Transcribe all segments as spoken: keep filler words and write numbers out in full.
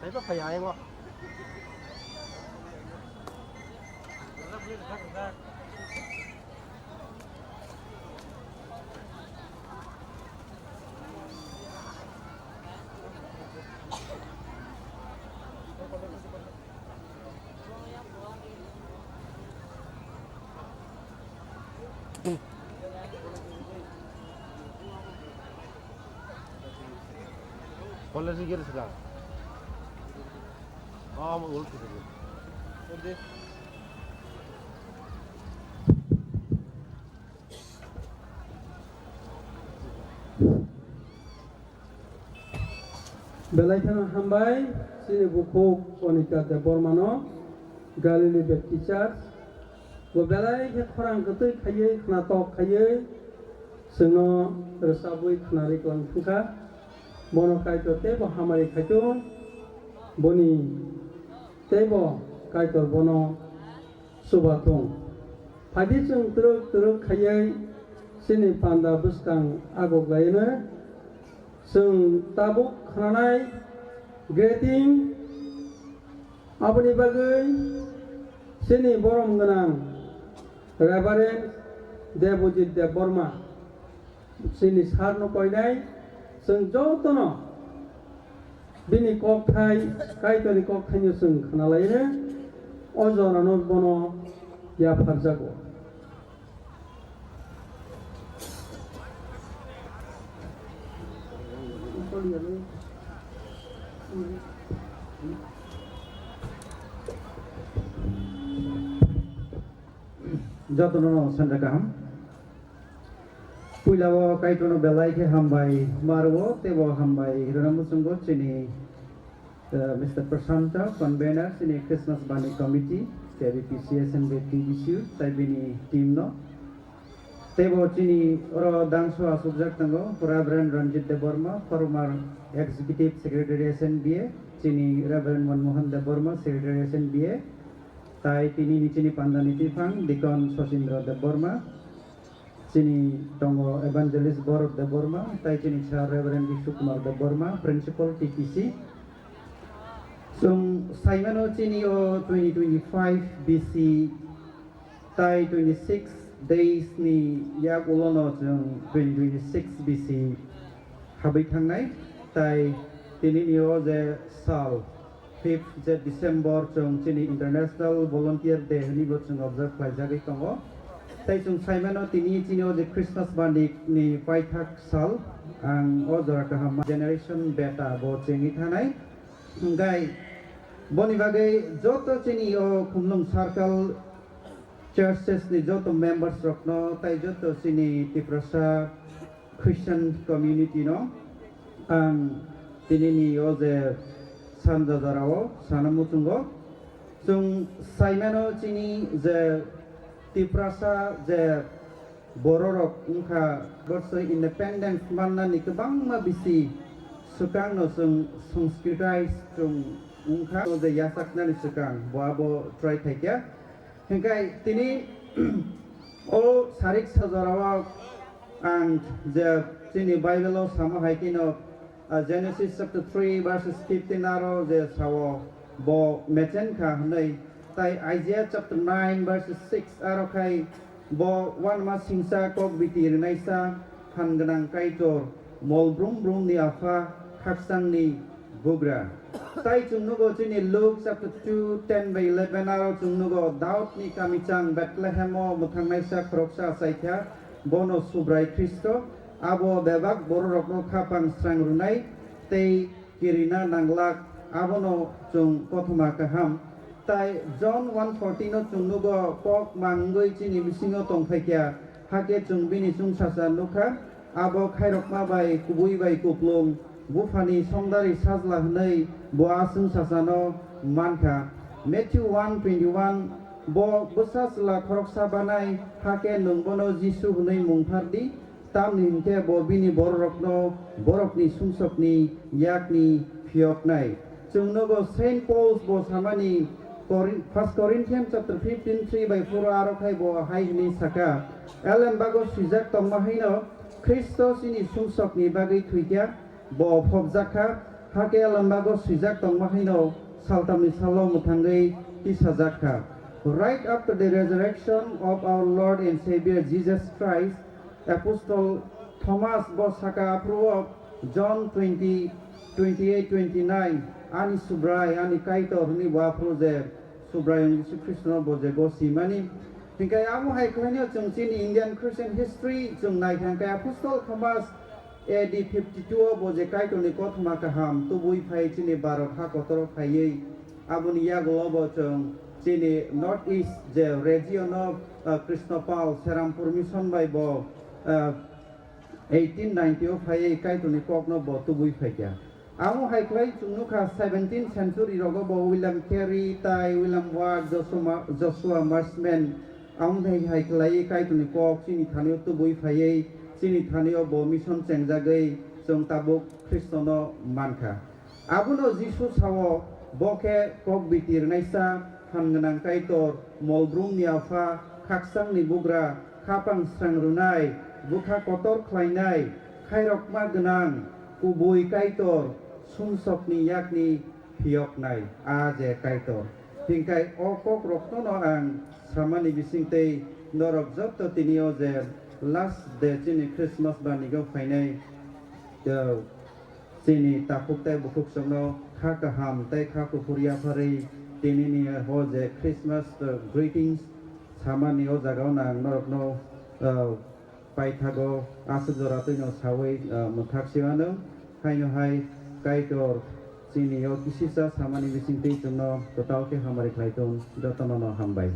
Taibo phai ayang o. College ni gate saka. Oh, mo ulti saka. Belai kheno hambai, chini bukhuk Onika Debbarmano, Galilee Baptist Church. Bo belai khe khorang kwtwi khaiwi, khnatok khaiwi, chwngno rwchabwi khnarwi kwlang thangkha. Bono Kaitor teibo hamari khaito, boni teibo Kaitor bono chubathung. Phaidi chwng twrwk twrwk khaiwi chini panda bwskang agoklaino. Chwng tabuk khnanai greeting, aboni bagwi chini borom gwnang Reverend Debojit Debbarma. Chini sarno koinai, chwng jotono bini kokthai, Kaitorni kokthaino chwng khnalaina, o jorano bono yapharjago. Jotono sanja kaham. Puila o Kaitorno belai khe hambai ma rwo, teibo hambai rwna muchungo chini, eh, Mister Prashanta, convener, chini Christmas Bani Committee, K B P C S and T B C U, tai bini team no. Teibo chini oro dangso asukjak tongo, Reverend Ranjit Debbarma, former Executive Secretary S N B A, chini Reverend Manmohan Debbarma, Secretary S N B A, tai tini ni chini pandani tiphang Deacon Sosindra Debbarma, chini tongo Evangelist Borot Debbarma, tai chini Sir Reverend Bishu Kumar Debbarma, Principal T P C. Chwng saimano chini o twenty twenty-five B C tai twenty-six days ni yak ulono chwng twenty twenty-six B C habwi thangnai, tai tini ni o je sal fifth je December chwng chini International Volunteer Day hwnwi bo chwng observe khlaijagwi tongo. Tai chwng saimano tini chini o je Christmas bani ni paithak sal, ang o jora kaham generation beta bo chengwi thanai. Hwnkhe boni bagwi joto chini o Khumlung Circle churches ni joto members rokno tai joto chini Tiprasa Christian community no ang tini ni o je sanja jora o sana muchungo. Chwng saimano chini je Tiprasa je bororok wngkha, borso independence mannani kwbangma bisi swkangno chwng sensitize chwng wngkha, o je yachaknani swkang bo abo try khaikha. Hingkai tini o sarik sajorao ang je chini Bible o samo hai kheno, ah, Genesis chapter three verses fifteen aro je sao bo mechen kha hwnwi, tai Isaiah chapter nine verses six aro khai bo uanama singcha kok biti rwnaisa phan gwnang Kaitor, mol brum brum ni apha, khakchang ni bugra. Tai chwng nugo chini Luke chapter two ten by eleven aro chwng nugo Daud ni kamichang Bethlehem o mwthangnaisa khoroksa achaikha, bono Subrai Khristo, abo bebak bororokno khapang srang rwnai tei kirina nanglak, abono chwng kothoma kaham. Tai John one fourteen no chwng nugo, kok mangwi chini bisingo tongphaikha, hakhe chwng bini chwngsacha nukha, abo khairokma bai kubui bai kuplung, buphani songdari sajla hwnwi bo a chwngsachano mankha. Matthew one twenty-one, bo bwsa chwla khoroksa banai, hakhe nwng bono Jisu hwnwi mung phardi, tamni hwnkhe bo bini bororokno borokni sumsokni yakni phiyoknai. Chwng nugo Saint Paul bo samani Corin-, First Corinthians chapter fifteen three by four aro khai bo hai hwnwi saka, elem bago swijak tongma haino Khristo chini sumsokni bagwi thwikha, bo phobjakha, Hakhe lambago swijak tongma haino saltamni salo mwthangwi tisajak kha. Right after the resurrection of our Lord and Savior Jesus Christ, Apostle Thomas bo saka aphuru o John twenty, twenty-eight, twenty-nine, "Ani Subrai, ani Kaitor," hwnwi bo aphuru je Subraiyung Jisu Khristono bo je bo simani. Hinkhe amo hai khlaino chwng chini Indian Christian history chwng naikha hinkhe Apostle Thomas A D fifty-two o bo je Kaitorni kothoma kaham tubui phai chini Bharat ha kotoro phaiwi, aboni yagulo bo chwng chini North East je region o, ah, Krishnapal Serampur Mission bai bo, ah, eighteen ninety o phaiwi Kaitorni kokno bo tubui phaikha. Amo hai khlai chwng nukha, seventeenth century rogo bo William Carey tai William Ward, Joshua, Joshua Marshman, amo hai, hai khlai Kaitorni kok chini thanio tubui phaiwi, chini thanio bo mission chengjagwi chwng tabuk Khristono mankha. Abono Jisu sao, bo khe kok bitir naisa, phan gwnang Kaitor, molbrumni apha, khaksangni bugra, khapang srang rwnai, bwkha kotor khlainai, khairokma gwnang, kubui Kaitor, sumsokni yakni phiyoknai, a je Kaitor. Hinkhe o kokrokno ang samani bisingtwi norok joto tini o je last day chini Christmas banigo phainai, eh, chini takhuk tei bukhuk chwngno kha kaham tei kha kuphur yapharwi tinini o je Christmas, eh, greetings samani o jagao ang norokno, eh, paithago aswk jora twino sawi, ah, mwthak siwano. Haino hai Kaitor chini o kisisa samani bisingtwi chwngno kwtal khe hamari khlai thung, jotono no hambai.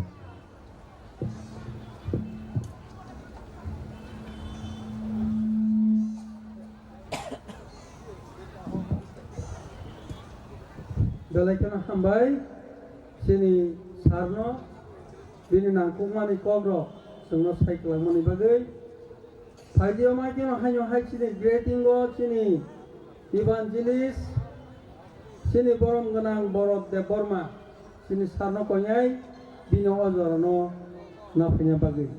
Belai kheno hambai chini sarno. Bini nangkukmani kokrok chwngno sai kwlangmani bagwi. Phaidi o maikhe haino hai chini greeting o chini evangelist, chini borom gwnang Borot Debbarma, chini sarno koinai bini o jorano naphaina bagwi.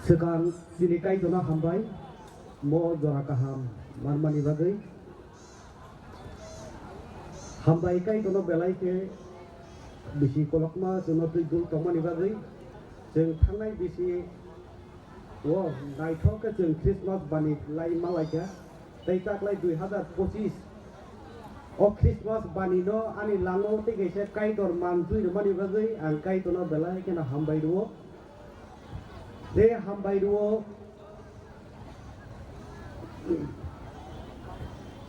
Swkang chini Kaitorno hambai, mo jora kaham manmani bagwi. Hambai Kaitorno belai khe bisi kolokma chwngno twi dul tongmani bagwi. Chwng thangnai bisi o naithok khe chwng Christmas bani lai malaikha. Tei taklai dui hazar pochis o Christmas bani no ani langmao tei kaisa Kaitor manjui rwmani bagwi ang Kaitorno belai kheno hambai rwo. Tei hambai rwo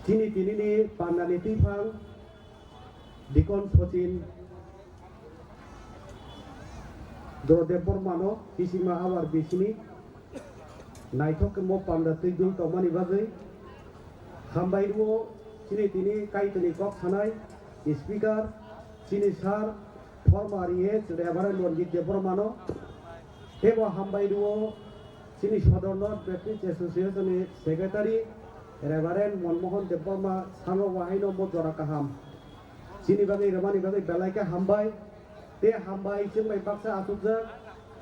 chini tinini pandani twiphang Dikon Sochin Doro Debbarmano kisima abar bisini naithok khe mo panda twi dul tongmani bagwi hambai rwo chini tini Kaitorni kok sanai speaker chini sir former E H Reverend Ranjit Debbarmano teibo hambai rwo chini Sodor North Baptist Association ni secretary Reverend Monmohan Debbarma sano wahaino mo jora kaham chini bagwi rwmani bagwi belai khe hambai. Tei hambai chwng bai baksa achukjak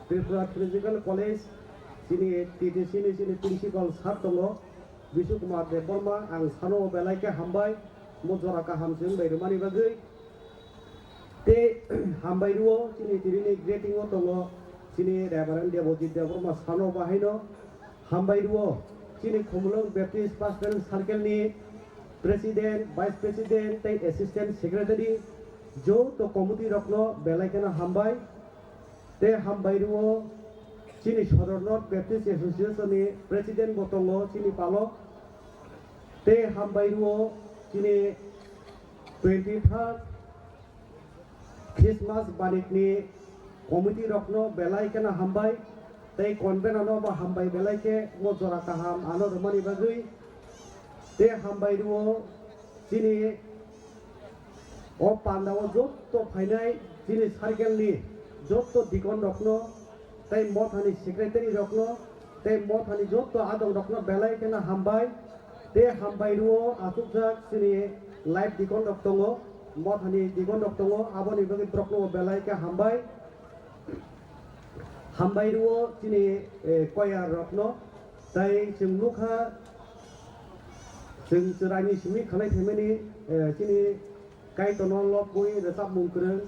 Tripura Theological College chini T T C ni chini principal sir tongo Bishu Kumar Debbarma, ang sano belai khe hambai mo jora kaham chwng bai rwmani bagwi. Tei hambai rwo chini tinini greeting o tongo chini Reverend Debojit Debbarma sano bahaino. Hambai rwo chini Khumulwng Baptist Pastoral Circle ni President, Vice President tei Assistant Secretary joto committee rokno belai kheno hambai. Tei hambai rwo chini Sodor North Baptist Association ni President bo tongo chini palok. Tei hambai rwo chini twenty third Christmas banikni committee rokno belai kheno hambai tei convener no bo hambai belai khe mo jora kaham ano rwmani bagwi. Tei hambai rwo chini o panda o jotto phainai chini circle ni jotto dikon rokno tei mothani secretary rokno tei mothani jotto adong rokno belai kheno hambai. Tei hambai rwo achukjak chini live dikon rok tongo, mothani dikon rok tongo, aboni bagwi borokno belai khe hambai. Hambai rwo chini, eh, choir rokno, tai chwng nukha, chwng chwraini simi khanai phaimani, eh, chini Kaitorno lobwi rwchapmung kwrwng,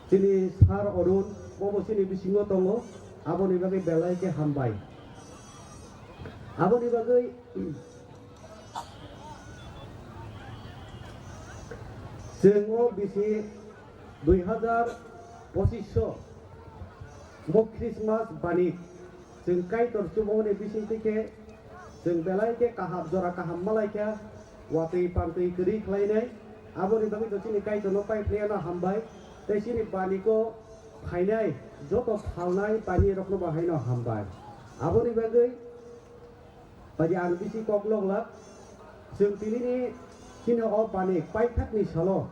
chini Sir Arun, bobo chini bisingo tongo, aboni bagwi belai khe hambai. Aboni bagwi chwng o bisi dui hazar pochish o mo Christmas bani chwng Kaitor chubamani bisingtwi khe chwng belai khe kaham, jora kaham malaikha, watwi pantwi kwrwi khlainai. Aboni bagwi to chini Kaitorno pai phlaiano hambai, tei chini baniko phainai joto phalnai bani rokno bo haino hambai. Aboni bagwi Pai di ang bisi kok lok lak. Chwng tinini chini o bani paithakni salo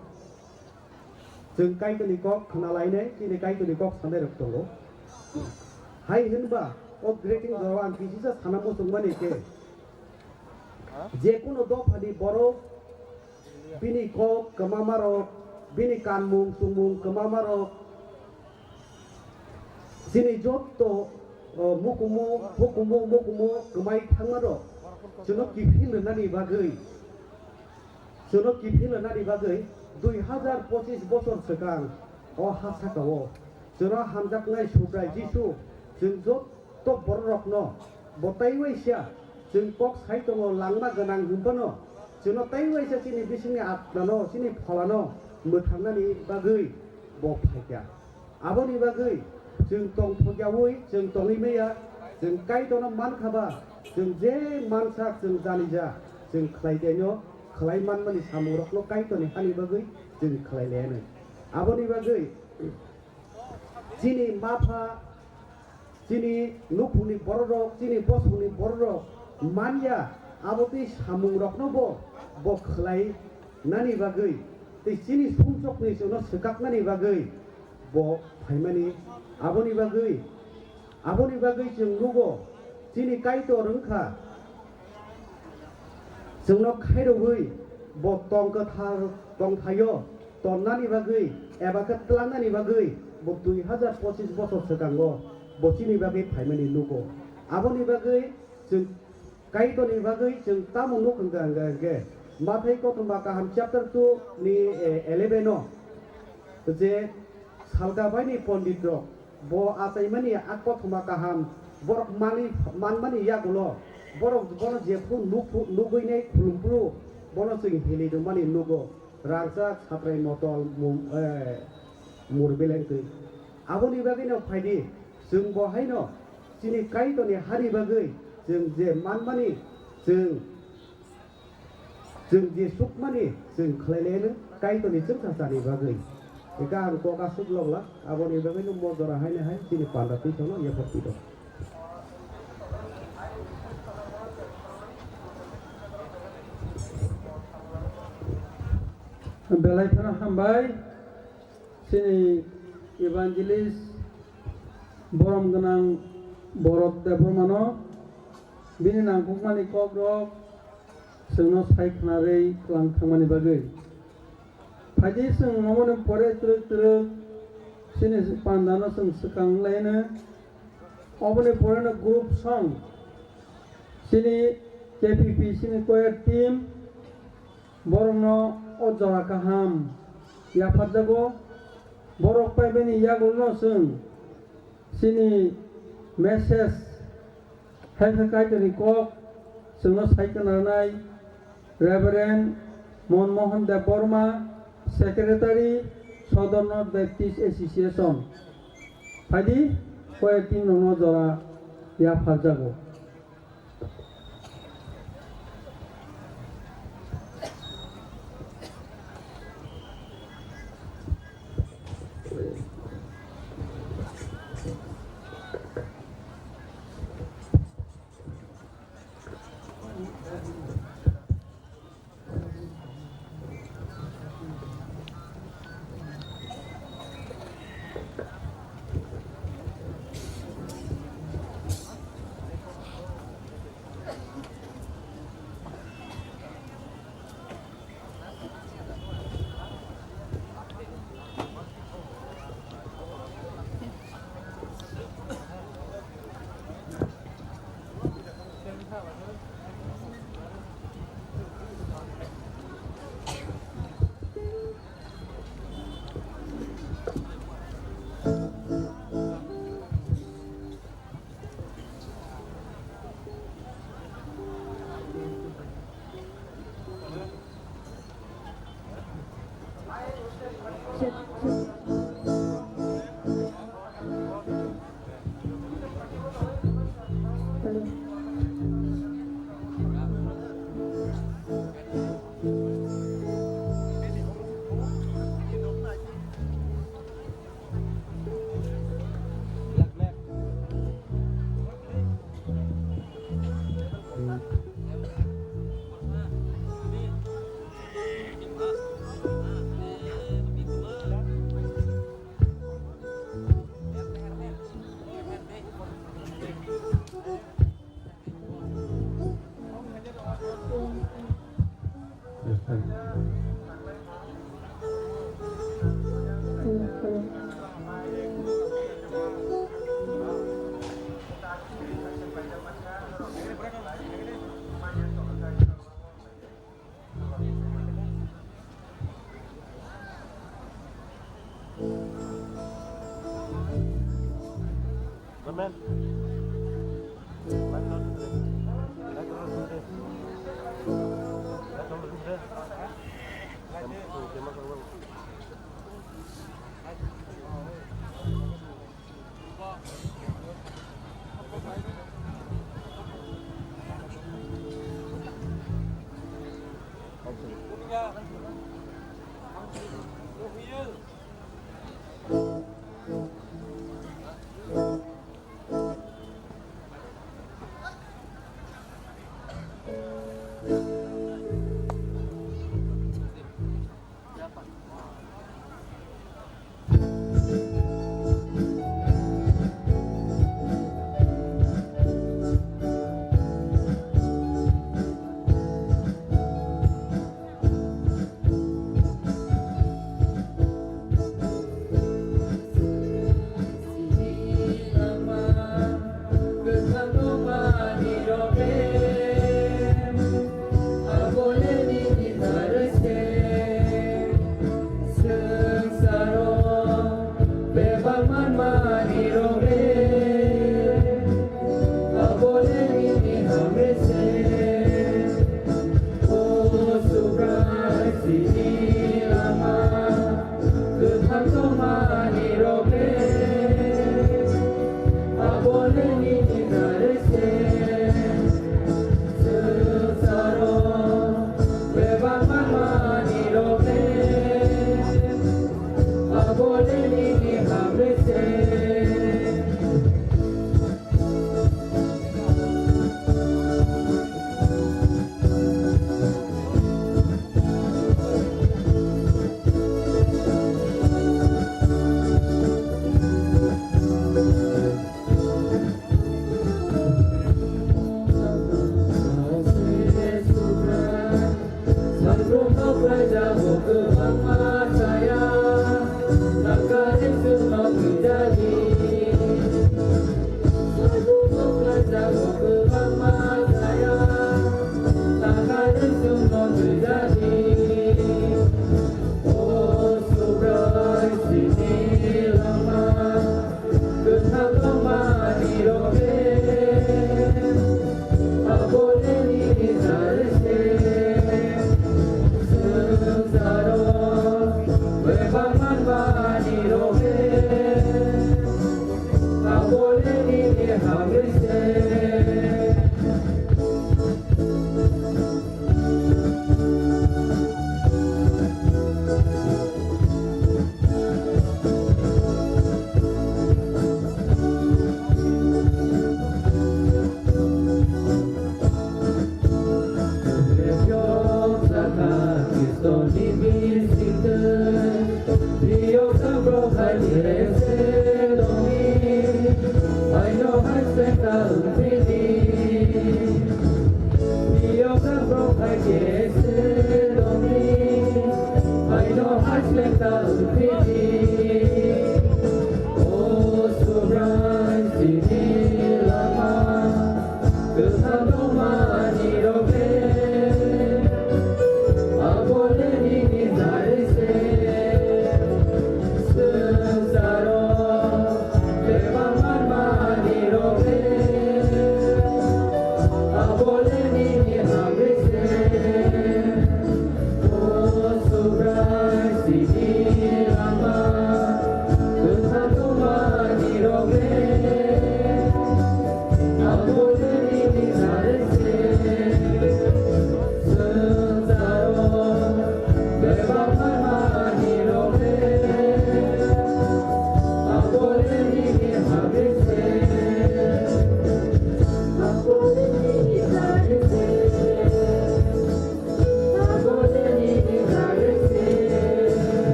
chwng Kaitorni kok khna lainai, chini Kaitorni kok sanai rok tongo. Hai hinba o greeting jora ang kisisa sana muchungmani khe, je kunu dophani borok bini kok kwmamarok, bini kanmung chumung kwmamarok, chini jotto, o, mukumu, hukumu, mukumu kwmai thangmarok, chwngno kiphil rwnani bagwi, chwngno kiphil rwnani bagwi dui hazar pochish bosor swkang o ha sakao chwngno hamjaknai Subrai Jisu, chwng jot to bororokno bo tei waisa chwng kok sai tongo langma gwnang hwnphano, chwngno tei waisa chini bisingni atmano, chini pholano mwthangnani bagwi bo phaikha. Aboni bagwi chwng tongthokyaui chwng tongwi maya, chwng Kaitorno mankha ba, chwng je mansa chwng janija chwng khlai tenyo, khlai manmani samungrokno Kaitorni hani bagwi chwng khlai layanai. Aboni bagwi chini mapha, chini nukhungni bororok, chini bosongni bororok manya, abo tei samungrokno bo, bo khlai nani bagwi, tei chini sumsokni chwngno swkaknani bagwi bo phaimani. Aboni bagwi, aboni bagwi chwng nugo, chini Kaitor wngkha, chwngno khairogwi bo tong kwthar tongthaio tonnani bagwi eba khe tlangnani bagwi bo dui hazar pochish bosor swkango bo chini bagwi phaimani nugo. Aboni bagwi chwng Kaitorni bagwi chwng tamo nuk hwnkha hwnkha hwnkhe Mathai kothoma kaham chapter two ni, eh, eleven o je salka baini pondit rok bo achaimani a kothoma kaham borok mani, manmani yagulo borok bono jephru nukphu-, nugwinai khulumphru bono chwng hili rwmani nugo rangchak satrai motol mum-, eh, mur beleng twi. Aboni bagwino phaidi chwng bo haino chini Kaitorni hani bagwi chwng je manmani chwng Chwng je sukmani chwng khlai laino Kaitorni chwngsa chani bagwi. Hwnkhe ang kok aswk lok lak, aboni bagwino mo jora haino hai chini panda twi songno yapharwi rw. Belai kheno hambai. Chini evangelist borom gwnang Borot Debbarmano bini nangkukmani kokrok chwngno sai khwnarwi kwlang thangmani bagwi. Phaidi chwng omoni pore twrwk twrwk chini pandano chwng swkang laino. Oboni poreno group song chini K P P chini choir team borokno o jora kaham yapharjago. Borok paibani yagulno chwng chini message hai khe Kaitorni kok chwngno sai khwnanai. Reverend Monmohan Debbarma, Secretary, Sodor North Baptist Association. Phaidi, koi tin rokno jora yapharjago.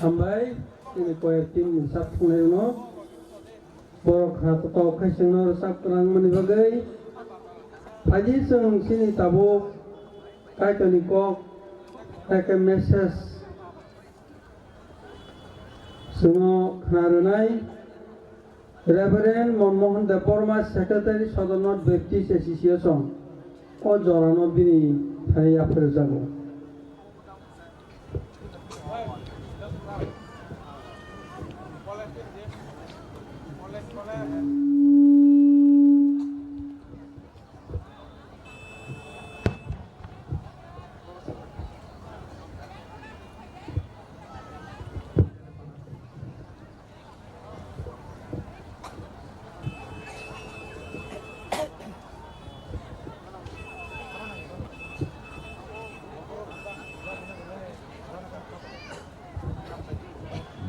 Hambai, chini choir team ni sak thangnairokno. Borok kha kok khai chwngno rwchap kwrwngmani bagwi. Phaidi chwng chini tabuk Kaitorni kok, hai khe message chwngno khna rwnai. Reverend Monmohan Debbarma, Secretary, Sodor North Baptist Association, o jorano bini thani yapharjago.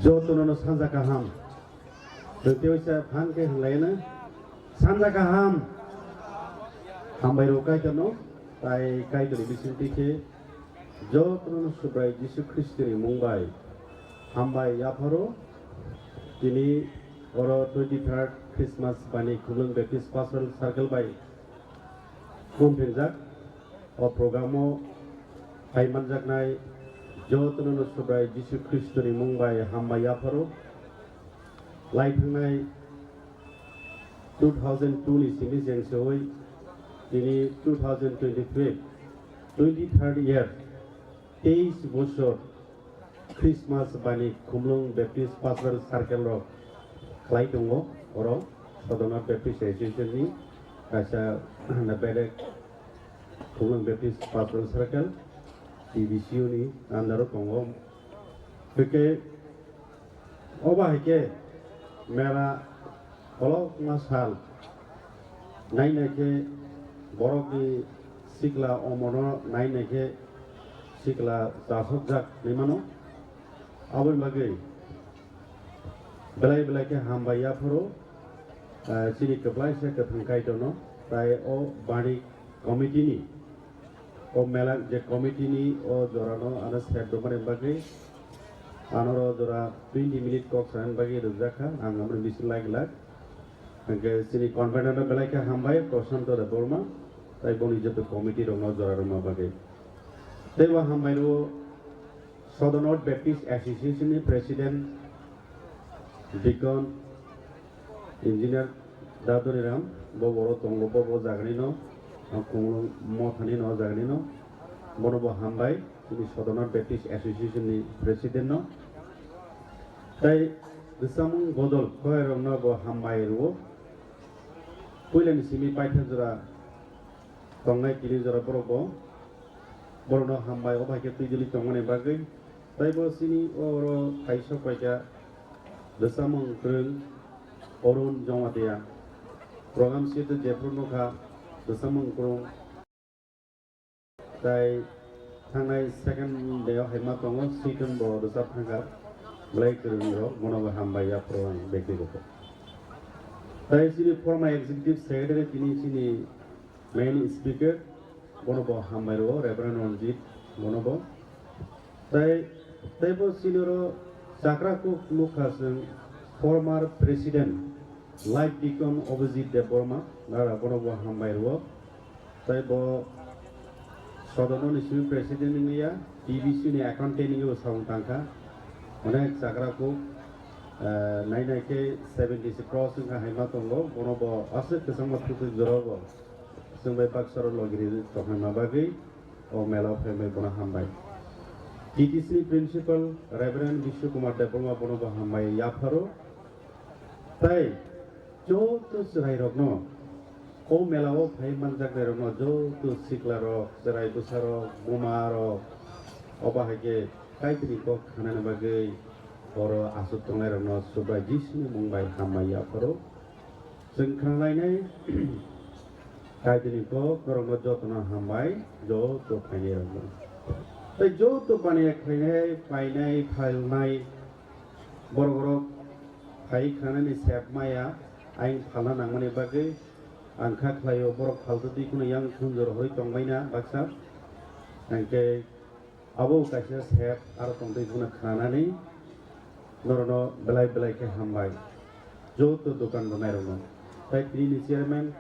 Jotono no sanja kaham. Tei teisa phan khe hwnlaina. Sanja kaham. Hambai rw Kaitorno, tai Kaitorni bisingtwi khe jotono no Subrai Jisu Khristoni mung bai hambai yapharo. Tini oro twenty third Christmas bani Khumlwng Baptist Pastoral Circle bai khum phinjak. O program o phai manjaknai jotono no Subrai Jisu Khristoni mung bai hambai yapharo. Lai thangnai two thousand two ni simi jeng seui tini two thousand twenty-three, twenty-third year, teis bosor Christmas bani Khumlwng Baptist Pastoral Circle rok khlai tongo. Oro Sodornath Baptist Association ni kaisa belek Khumlwng Baptist Pastoral Circle, T B C U ni under o tongo. Hwnkhe obo hai khe mela kolokma sal nainai khe borokni sikla omono nainai khe sikla chasokjak hinwi mano. Aboni bagwi belai belai khe hambai yapharo, ah, chini kwplaisa kwthang Kaitorno, tai o bani committee ni, o mela je committee ni o jorano ano sep rwmani bagwi, anoro jora twenty minute kok sanani bagwi rwjak kha, ang amoni bising lai glak. Hwnkhe chini convener no belai khe hambai, Prashanto Debbarma, tai boni joto committee rokno jora rwma bagwi. Tei bo hambai rwo Sodor North Baptist Association ni President, Deacon, Engineer Dadoniram, bo boro tongo, bo, bo jagani no, Khumlwng mothani no jagani no, bono bo hambai, chini Sodor North Baptist Association ni President no. Tai Rwchapmung Godol Khoyai rokno bo hambai rwo. Puilani simi paitha jora tongnai tini jora borok bo. Borokno hambai, o bai khe twi dili tongmani bagwi. Tai bo chini oro kaisa paikha Rwchapmung Kwrwng Arun Jamatia. Program sheet o jephru nukha Rwchapmung Kwrwng. Tai thangnai second day o hai ma tongo, Switon bo rwchap thangkha, belai kwrwng rok, bono bo hambai yaphro ang bektigoto. Tai chini former executive secretary, tini chini main speaker, bono bo hambai rwo, Reverend Ranjit, bono bo. Tai, tei bo chini oro chakra kuk nukha chwng former president, life deacon Abhijit Debbarma, nara bono bo hambai rwo. Tai bo Sodorno ni simi president wngya, T B C ni accountant wngwi bo samung tangkha. Onek chakra kuk, eh, nai nai khe seventy se cross wngkha hai ma tongo, bono bo aswk kwchangma thutwi jora bo chwng bai baksa rok logi ri tongkha ma bagwi o mela o phai bai bono hambai. T T C ni principal Reverend Bishu Kumar Debbarma bono bo hambai yapharo. Tai joto chwrairokno, o mela o phai manjaknairokno, joto siklarok, chwrai bwsarok, bumarok, obo hai khe Kaitorni kok khanani bagwi oro achuk tongnairokno Subrai Jisuni mung bai hambai yapharo. Chwng khnalainai Kaitorni kok norokno jotono hambai, joto phainairokno. Tai joto baniya khlainai, painai, phailnai, Borok rok phai khanani sep maya ayang phalna nangmani bagwi ang kha khlaio, borok phaltwi twi kheno yang khunjor hoi tongbaina baksa. Hwnkhe abo kaisa sep aro tongtwi kheno khanani Norokno belai belai khe hambai. Joto dokan bo nairokno. Tai tini ni chairman,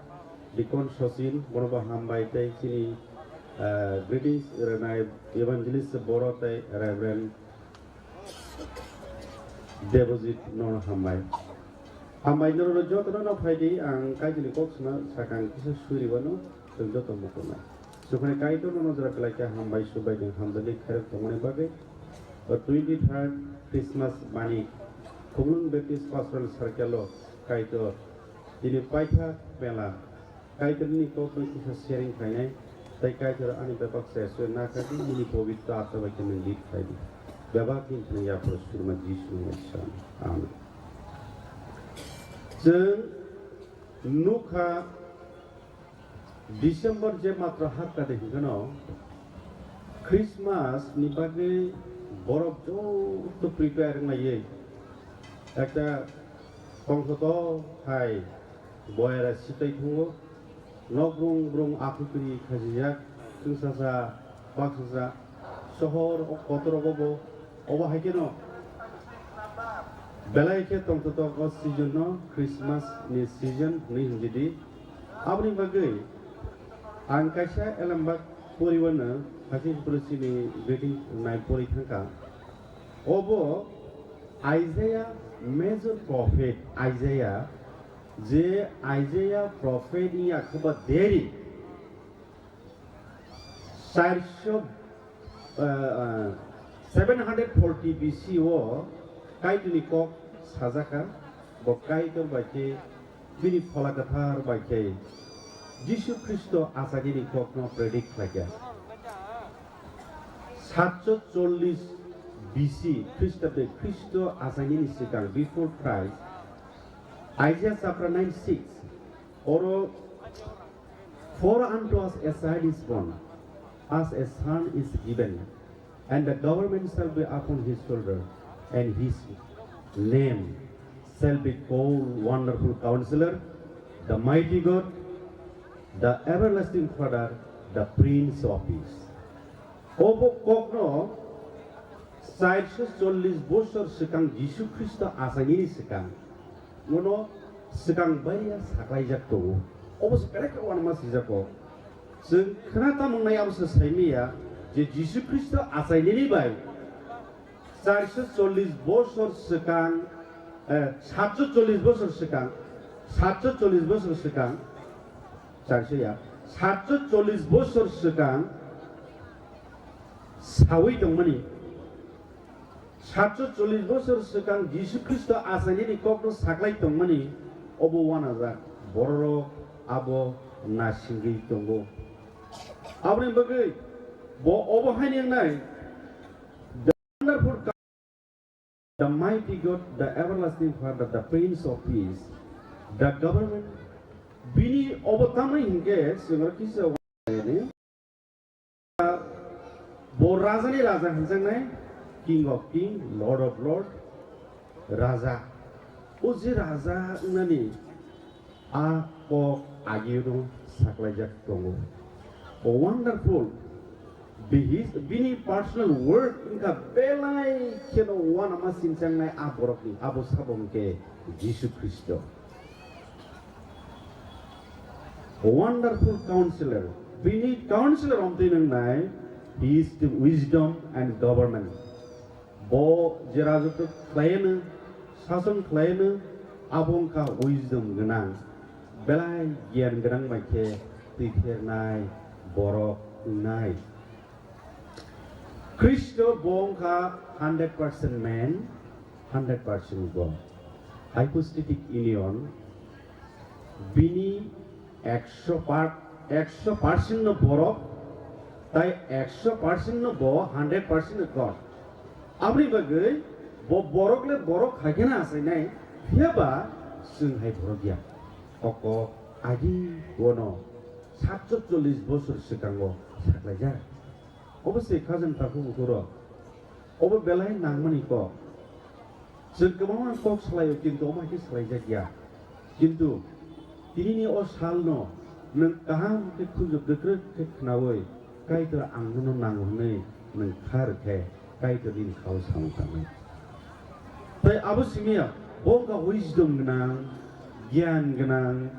Deacon Sachin, bono bo hambai tei chini, ah, greetings rwnai evangelist borok tei Reverend Debojit no hambai. Hambai norokno jotono no phaidi ang kaitini kok sna sakang kisa suri wano. Chwng joto mukunai. Sukhani Kaitor no nojra belai khe hambai subai nwng hamjakni khairok tongmani bagwi. O twenty third Christmas bani Khumlwng Baptist Pastoral Circle o Kaitor tini paithak mela Kaitorni kokno kisa sharing khlainai tei Kaitor ani bebak se soi nakha di nini pobitro atma bai khe nwng lead khlai di. Bebak ni thani yaphuru surma Jisu ni Amen. Chwng nukha December je matro hapta de hinkheno Christmas ni bagwi borok joto prepare wnglaiwi ekta tongthoto hai boyara sitai thungo, nok brung brung akhukri khajijak, chwngsasa baksa sohor o kotor rogo bo obo hai kheno belai khe tongthotok o season no Christmas ni season hinwi hinjidi. Aboni bagwi ang kaisa elembak poriwano hakhe pore chini greeting nai pori thangkha. Obo Isaiah, major prophet Isaiah, je Isaiah prophet ni yakhuba deri Charso, eh, eh, seven hundred forty B C o Kaitorni kok sajaka, bo Kaitor bai khe bini Phola Kwthar bai khe Jisu Khristo achainani kokno predict khlaikha. Satso chollish B C Khristabde Khristo achainani swkang, before Christ, Isaiah chapter nine six, oro For unto us a child is born, us a son is given, and the government shall be upon his shoulder, and his name shall be called Wonderful Counselor, the Mighty God, the Everlasting Father, the Prince of Peace. Obo kokno chairso chollish bosor swkang Jisu Khristo achainani swkang, bono swkang baiya saklaijak tongo. Obo se belai khe uanama swijak kok. Chwng khna tamo wngnai abo se saimanya je Jisu Khristo achainani bai chairso chollish bosor swkang, eh, satso chollish bosor swkang, satso chollish bosor swkang, Changsiya, satso chollish bosor swkang sawi tongmani, satso chollish bosor swkang Jisu Khristo achainani kokno saklai tongmani, obo uanajak bororok abo nasingwi tongo. Aboni bagwi bo obo haini wngnai, The Wonderful The mighty God, the everlasting Father, the Prince of Peace, the government, bini obo tamni hinkhe chwngno kisa bo rajani raja hinjaknai, King of King, Lord of Lord, raja. O je raja wngnani A kok agiyano saklaijak tongo. O wonderful. Bihis-, bini personal word wngkha belai kheno uanama sinchangnai a borokni, abo sabo hwnkhe Jisu Khristo. Wonderful Counselor. Bini Counselor omtwi nwngnai, he is the wisdom and government. Bo je rajotw khlaianw, sason khlaianw, abo wngkha wisdom gwnang, belai giyan gwnang bai khe twithernai borok wngnai. Khristo bo wngkha hundred percent man, hundred percent God. Hypostatic union, bini ekso par-, ekso percent no borok, tai ekso percent no bo hundred percent no God. Aboni bagwi bo borok le borok hai kheno achainai, phiya ba chwng hai borok ya. O kok agi bono satso chollish bosor swkango saklaijak. Obo se khajang takhuk bukhuk rok. Obo belai nangmani kok. Chwng kwbangma kok salaio, kintu omo hai khe salaijak ya. Kintu tinini o salno nwng kaham khe khunju kwkrwk khe khnaui, Kaitor ang nono nango hwnwi nwng kha rw khe, Kaitor nini khao samung tangwi. Tai abo simiya, bo wngkha wisdom gwnang, giyan gwnang,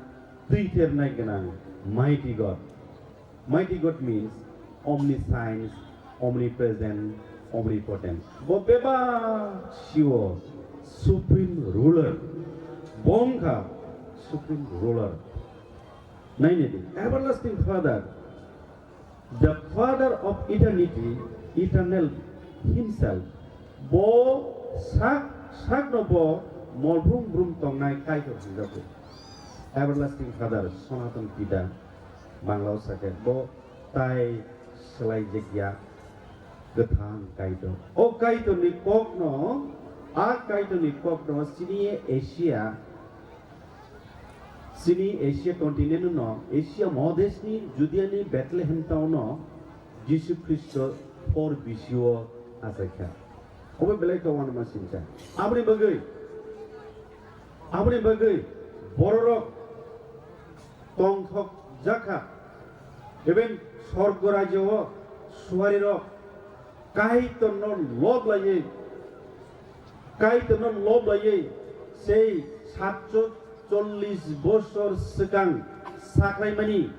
twi thernai gwnang, mighty God. Mighty God means omniscience, omnipresent, omnipotent. Bo bebak sio supreme ruler. Bo wngkha supreme ruler. Nainedi, everlasting Father, the Father of eternity, eternal himself. Bo sak, sakno bo mol brum brum tongnai Kaitor hwnjago. Everlasting Father, Sanatan Pita, Banglao sakhe bo tai swlaijakya kwthang Kaitor. O Kaitorni kokno, a Kaitorni kokno chini Asia, chini Asia continent no, Asia mohadesh ni Judea ni Bethlehem town no Jisu Khristo four B C o achaikha. Obo belai khe uanama singcha. Aboni bagwi, aboni bagwi bororok tongthok jakha. Even sorgo rajyo o suarirok Kaitorno lob laiwi, Kaitorno lob laiwi sei satso chollish bosor swkang saklaimani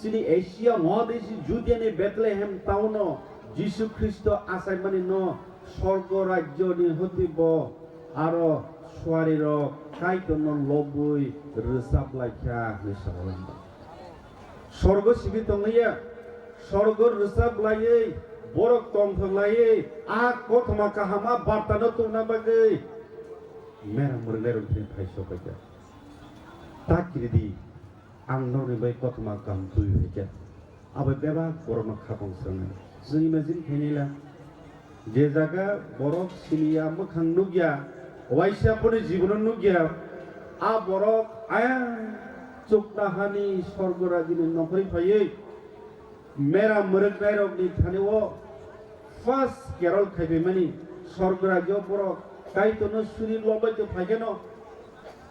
chini Asia mohadeshi Judiani Bethlehem town o Jisu Khristo achaimani no sorgo rajyoni hoti bo aro suarirok Kaitorno lobwi rwchap laikha hwnwi sawi lama. Sorgo simi tongliya, sorgo rwchap laiwi, borok tongthok laiwi, a kothoma kaham a bartano tongna bagwi mera mwrwknairok thani phai sokphaikha. Ta kiridi, ang norokni bai kothoma kaham tubui phaikha. Abo bebak borokno khapang swngnai. Chwng imagine khainai la. Je jaga borok siniya, mwkhang nukya, waisa phone jibono nukya, a borok ayang chuknohani sorgo rajini nokhorwi phaiwi mera mwrwknairokni thani-o first carol khaibaimani sorgo rajio borok Kaitorno suri lobai tong phaikheno,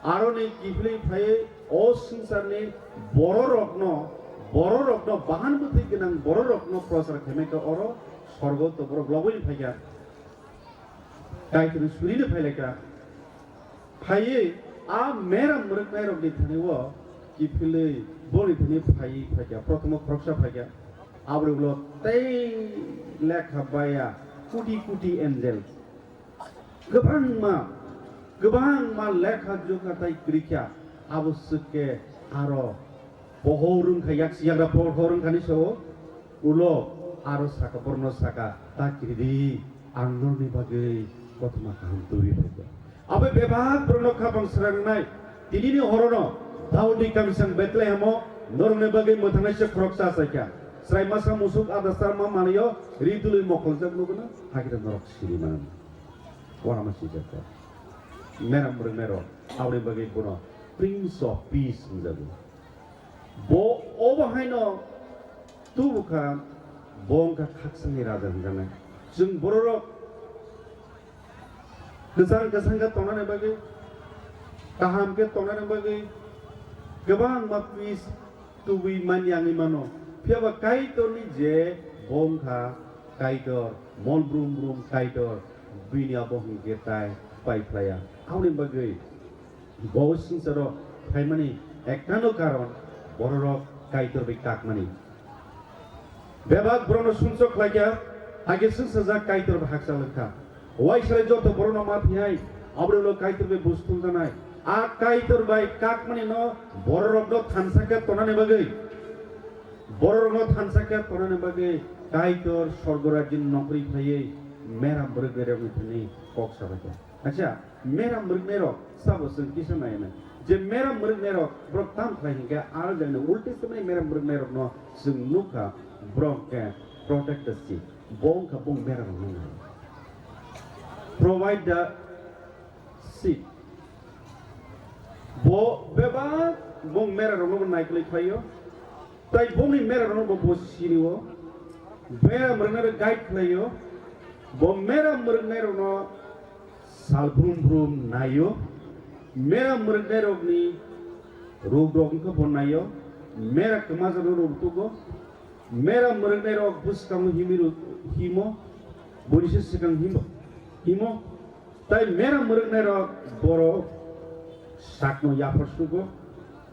aroni kiphilwi phaiwi o swngcharni bororokno, bororokno bahan bwthwi gwnang bororokno prochar khaimai kha oro sorgo to borok lobwi phaikha. Kaitorni surino phailaikha. Phaiwi a mera mwrwknairokni thani-o kiphilwi boni thani phaiwi phaikha. Prothomo khoroksa phaikha. Aboni ulo tei lekha baya kuti kuti angel. Kwbangma, kwbangma lekha jukha tai kwrwikha, abo swkhe aro pohor wngkha, yaksi yagra pohor wngkhani sao, ulo aro saka, borokno saka, "Ta kiridi, ang norokni bagwi kothoma kaham tubui phaikha." Abo bebak borokno khapang srangnai, tinini horono Daudni kamisang Bethlehemo norokni bagwi mwthangnaisa khoroksa achaikha. Chwrai masa musuk ada charma manwi-o ri dului mokholjak nukgwno, hakhe norok siri mano. Uanama swijak kha. Mera mwrwknairok, aboni bagwi bono Prince of Peace hwnjago. Bo obo haino tubu kha, bo wngkha khakchangni raja hwnjaknai. Chwng bororok kwchang kwchang khe tongnani bagwi, kaham khe tongnani bagwi kwbangma peace tubui manya wngwi mano. Phiya ba Kaitorni je bo wngkha Kaitor, mol brum brum Kaitor, bini abo hwnkhe tai pai phlaiya. Aboni bagwi bo swngcharo phaimani ekkano karon bororok Kaitor bai kakmani. Bebak borokno sumsok khlaikha, hakhe swngchajak Kaitor bai hakchal wngkha. Uaisale joto borokno ma thwiwi, aboni ulo Kaitor bai buj thumjaknai. A Kaitor bai kakmani no bororokno thansa khe tonani bagwi, bororokno thansa khe tonani bagwi Kaitor sorgo rajyoni nokhorwi phaiwi mera mwrwknairokni thani kok sabaikha. Acha, mera mwrwknairok sabo chwng kisa nai nai. Je mera mwrwknairok borok tam khlai hinkhe, aro jani Old Testament ni mera mwrwknairokno chwng nukha, borok khe protect the sheep. Bo wngkha bung mera rok nai. Provide the sheep. Bo bebak bung mera rokno bo naikolwi phaio. Tai bongni mera rokno bo, bo sini-o. Mera mwrwknairok guide khlaio. Bo mera mwrwknairokno sal brum brum naio. Mera mwrwknairokni ruk rok wngkha bo naio. Mera kwmajakno rok tugo. Mera mwrwknairok bwskango himwi rw-, himo. Boni se swkang himo, himo. Tai mera mwrwknairok borok sakno yaphar sugo,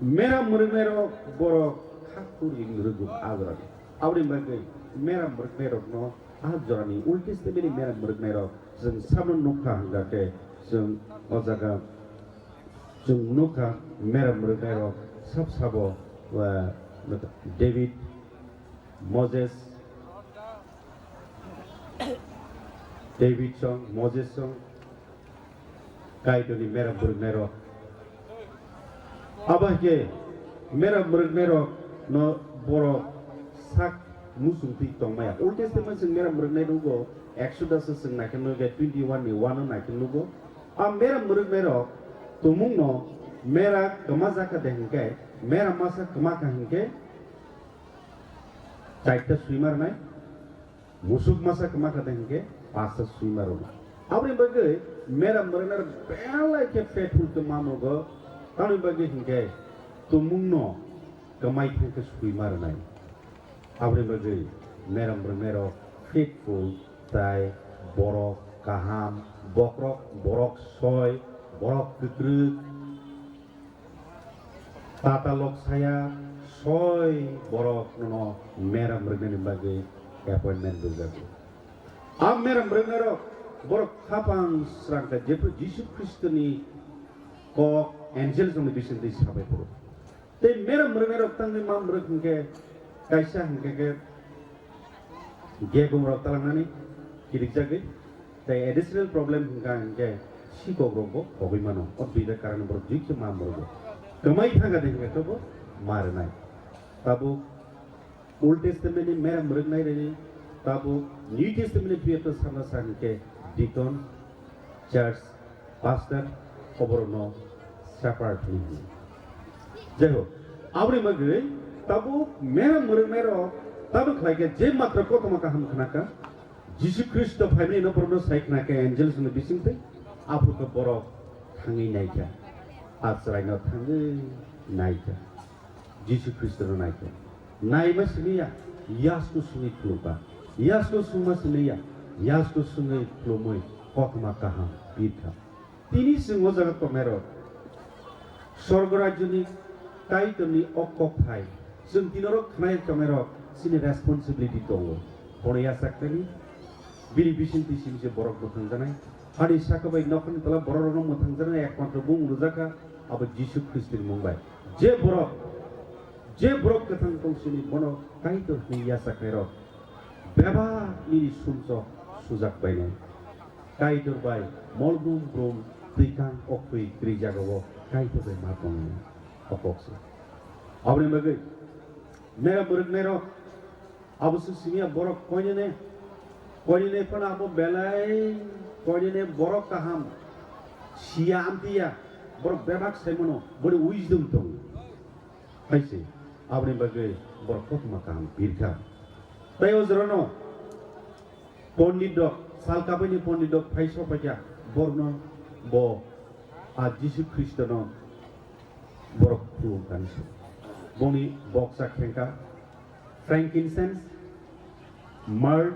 mera mwrwknairok borok kha khuri mwrwgo agrani. Aboni bagwi mera mwrwknairokno a jorani Old Testament ni mera mwrwknairok chwng sabno nukha hwnkha khe chwng o jaga chwng nukha mera mwrwknairok sab sabo, ah, David, Moses, David song, Moses song, Kaitorni mera mwrwknairok. Abo hai khe mera mwrwknairok no borok sak muchung twi tongmaya. Old Testament chwng mera mwrwknai nugo, Exodus o chwng naikhe nugo, twenty one ni one o naikhe nugo. A mera mwrwknairok tumungno mera kwma jakha de hinkhe, mera masa kwma kha hinkhe, chaita swima rwnai. Musuk masa kwma kha de hinkhe pasta swima rwna. Aboni bagwi mera mwrwknairok belai khe faithful khe ma mugo, tamoni bagwi hinkhe tumungno kwmai thang khe swima rwnai. Aboni bagwi mera mwrwknairok faithful tai borok kaham, bokrok borok soi, borok kwkrwk, Tata lok saya soi borok no mera mwrwknani bagwi appointment rwjago. A mera mwrwknairok borok khapang srangkha jephru Jisu Khristoni kok angel songni bisingtwi sabai phuru. Tei mera mwrwknairok tangwi ma mwrwk hinkhe kaisa hinkhe khe Gegum rok talangnani kirikjagwi, tei additional problem hwnkha hinkhe sikok rokbo kogwi mano. O duita karon borok jikhe ma borok kwmai thangkha de hinkhe tobo ma rwnai. Tabuk Old Testament ni mera mwrwknai rani, tabuk New Testament ni twiyato sana sa hinkhe deacon, church, pastor, oborokno shepherd hwnwi hino. Jai hok, aboni bagwi tabuk mera mwrwknairok tabuk khlai khe je matra kothoma kaham khna kha, Jisu Khristo phaimani no borokno sai khna khe angels ni bisingtwi, aphuru khe borok thangwi nai kha, a chwraino thangwi nai kha. Jisu Khristono nai khe. Naima simi ya, yasko sungwi khulumba. Yasko sungma simi ya, yasko sungwi khulumwi kothoma kaham pirkha. Tini chwng o jaga tongnairok, Sorgo rajyoni Kaitorni o kok phai. Chwng tinorok khnai tongnairok chini responsibility tongo. Bono yachak kani, bini bisingtwi simi se borok mwthangjaknai. Hani saka bai nokhani tola bororokno mwthangjaknai ekmatro bumung rwjakha, abo Jisu Khristoni mung bai. Je borok, je borok kwthang tong sini bono Kaitor hwnwi yachaknairok bebak nini sumsok sujak bainai. Kaitor bai molbrum brum twikang oktwi kwrwi jagao Kaitor bai ma tongnai. O kok se. Aboni bagwi mera mwrwknairok Abo se simi ya borok koinene, koinene phano abo belai koinene borok kaham siya amtiya, borok bebak saimano, boni wisdom tongo. Hai se, aboni bagwi borok kothoma kaham birkha. Tai o jorano pondit rok, sal kabaini pondit rok phai sokphaikha, borokno bo a Jisu Khristono borok khulumkani se. Boni boksa khengkha, frankincense, myrrh,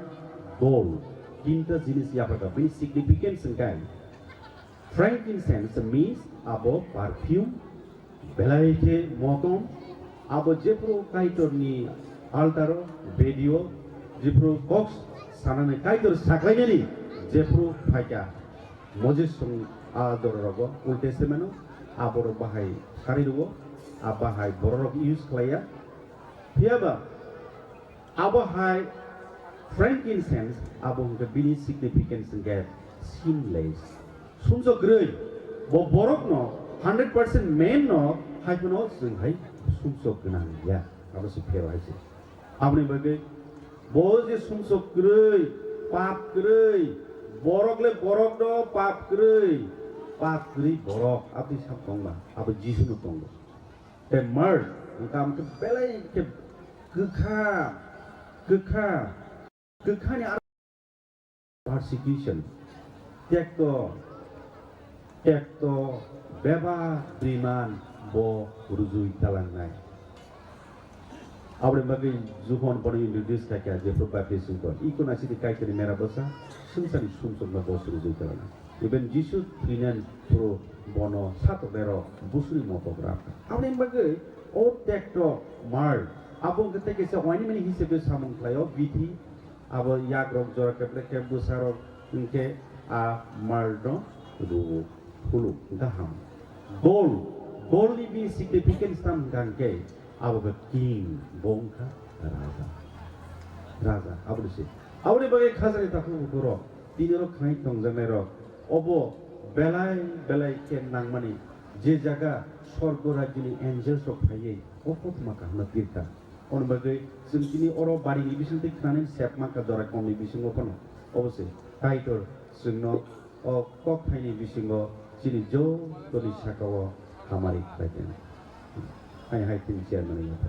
gold, tinta jinis yapharkha. Bini significance hwnkhe, frankincense means abo perfume, belai khe motom, abo jephru Kaitorni altaro, bedio, jephru kok sanani Kaitor saklainani jephru phaikha. Moses song a dorogo Old Testament o, a borok bahai sari rwo, a bahai borok use khlaiya. Phiyaba abo hai frankincense abo hwnkhe bini significance hwnkhe sinless. Sumsok kwrwi bo borokno hundred percent man no hai phano chwng hai sumsok gwnang ya. Abo se phiyaba hai se. Aboni bagwi bo je sumsok kwrwi, pap kwrwi, borok le borok no pap kwrwi, pap kwrwi borok aboni sak tongma, abo Jisu no tongo. Tei myrrh, wngkha belai khe kwkha, kwkha, kwkhani aro persecution, tekto, tekto, bebak bwrwiman bo rujui talangnai. Aboni bagwi Johon bono introduce khaikha, jephru baptism ko, iko naisidi Kaitorni mera bwsa, swngcharni sumsokno bo rujui talangnai. Even Jisu thwinani phuru bono satoknairok busuri motok rwkha. Aboni bagwi o tekto mar abo wngkha tei kaisa wainimani hisabe samung khlaio bithi. Abo yakrok jora kebrekhe bwsarok hwnkhe a marno rwo, phuluk gaham. Gol, golni bini significance tamo hwnkha hwnkhe abo khe king, bo wngkha raja. Raja, aboni se. Aboni bagwi khajani takhuk bukhurok, tini oro khwnai tongjaknairok, obo belai belai khe nangmani, je jaga sorgo rajyoni angels rok phaiwi o kothoma kaham no pirkha. Aboni bagwi chwng tini oro barini bisingtwi khnani sep mankha jora komni bisingo phano. Obo se Kaitor chwngno o kok phaini bisingo chini jotoni sakao hamari khlai tong. Hai hai tini chairman ni yapha.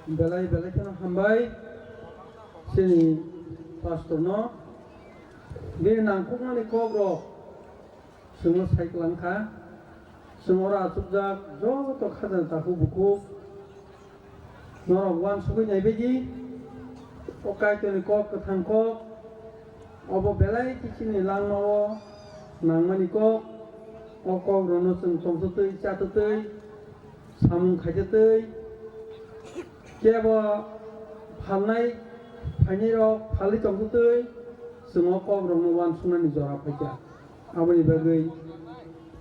Belai belai kheno hambai chini pastor no. Bini nangkukmani kok rok chwngno sai kwlang kha. Chwng oro achukjak joto khajani takhuk bukhuk norok uansugwi naibaidi, o Kaitorni kok, kwthang kok, obo belai khe chini langmao nangmani kok. O kokrokno chwng tongthotwi, chatotwi, samung khaitotwi, kebo phalnai phainairok phalwi tongthotwi, chwng o kokrokno uansuknani jora phaikha. Aboni bagwi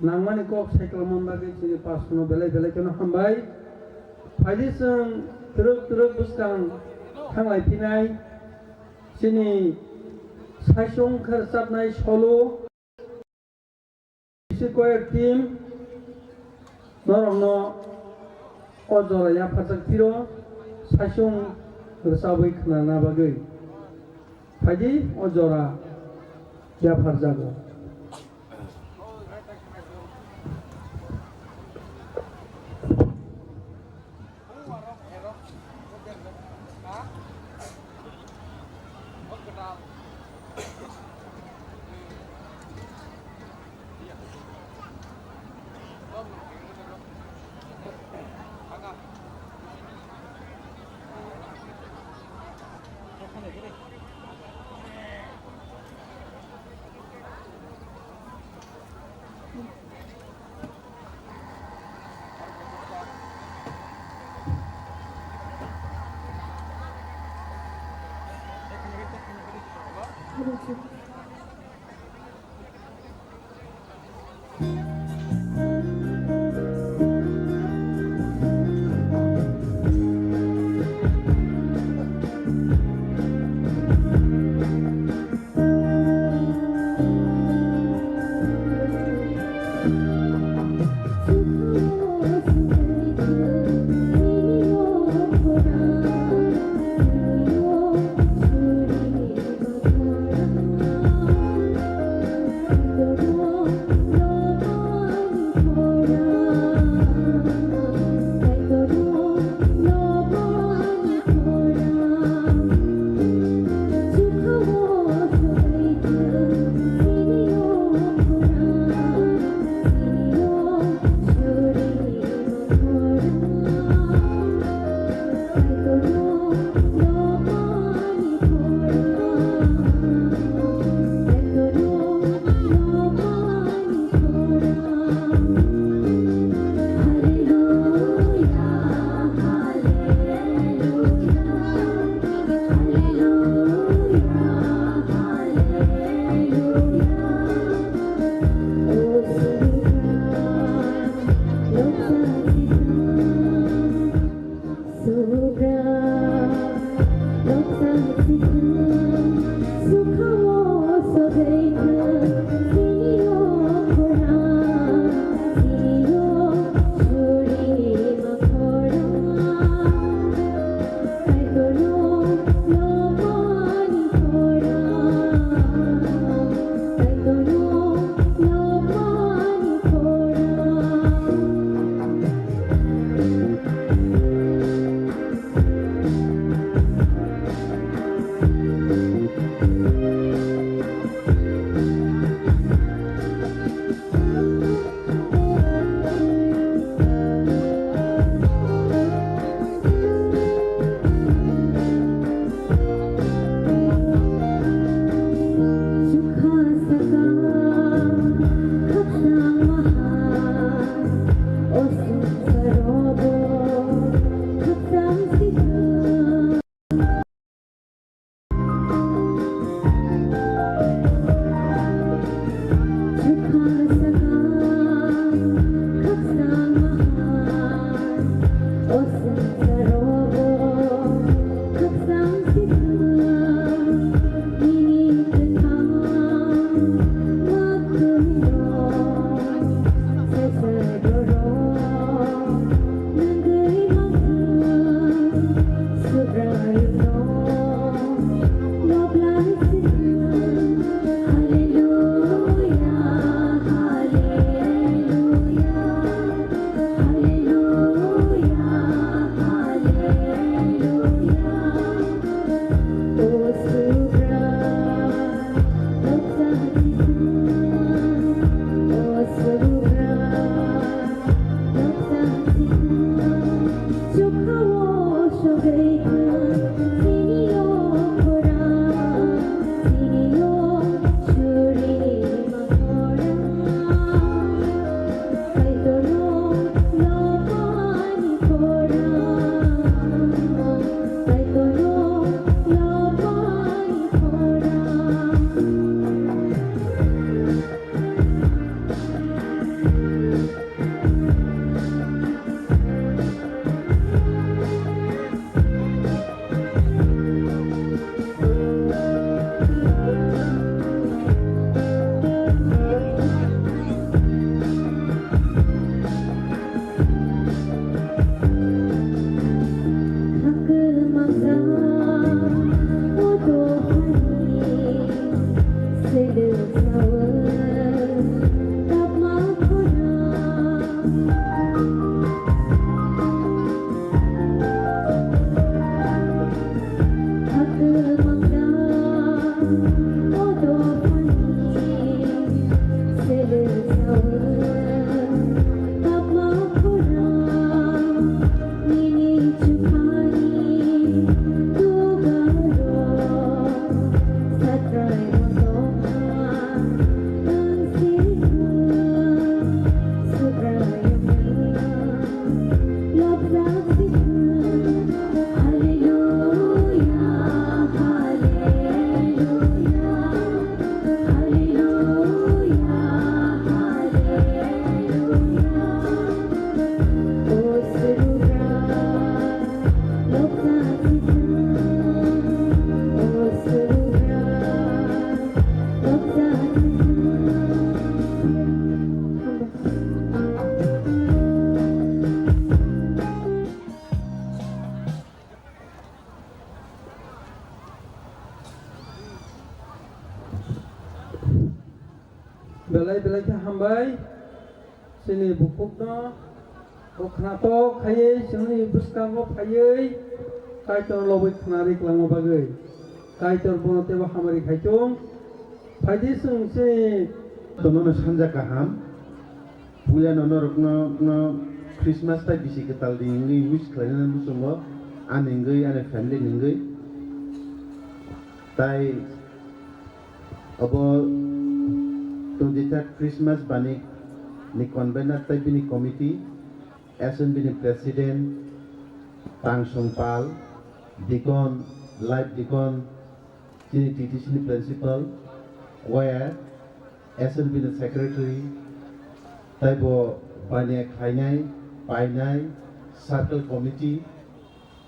nangmani kok sai kwlangmani bagwi chini pastorno belai belai kheno hambai. Phaidi chwng twrwk twrwk bwskang thanglai phinai chini saichung khe rwchapnai solo, bisi choir team norokno o jora yapharjak phiro saichung rwchabwi khnana bagwi. Phaidi o jora yapharjago. Belai belai khe hambai. Chini bukhukno o khnatok khaiwi chini bwskango phaiwi Kaitor lobwi khnari kwlangma bagwi. Kaitor bono teibo hamari khai thung. Phaidi chwng chini tonono sanja kaham. Puila no norokno, no Christmas tai bisi kwtal di wngwi wish khlainani muchungo ani wngwi ani family ni wngwi. Tai obo twenty third Christmas bani ni convener tai bini committee, S N B ni president, Tangsong Pal, deacon, life deacon, chini T T C ni principal, choir, S N B ni secretary, taibo baniya khlainai, painai, circle committee,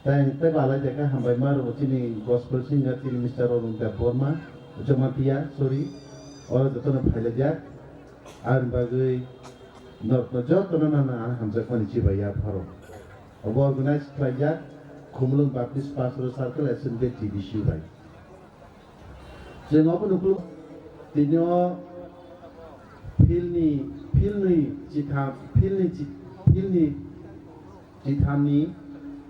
tei ang tei balai de khe hambai ma rwo chini gospel singer chini Mister Arun Debbarma, Jamatia, sorry, oro jotono phailaijak, aboni bagwi norokno jotono nana ang hamjakmani chibai ya pharo. Obo organize khlaijak Khumulwng Baptist Pastoral Circle S N B T D C bai. Chwng obo nuklo, tini o philni, philni chitham, philni chi-, philni chithamni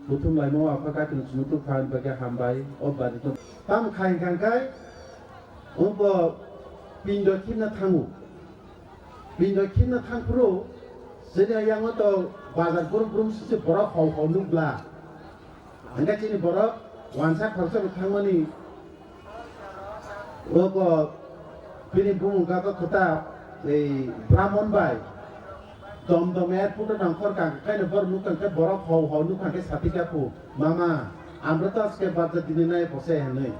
kuthum laimao Apha Kaitorni chwngno tubukha hwnba khe hambai, o bari tong. Tamo khai hwnkha khe, obo pindo khibna thango. Bini bai khibna thang phuru, chini yango to bazar brum brum se borok hau hau nukla. Hingke chini borok wansa khoroksa bo thangmani. Oko bini bumung kago kota, ei Brahmon bai. Dom dom airport o nangkhor kang khe borok nuk kang khe borok hau hau nuk kang khe sati kha phu. Mama, amra to aske bazar dini nai bose hinui.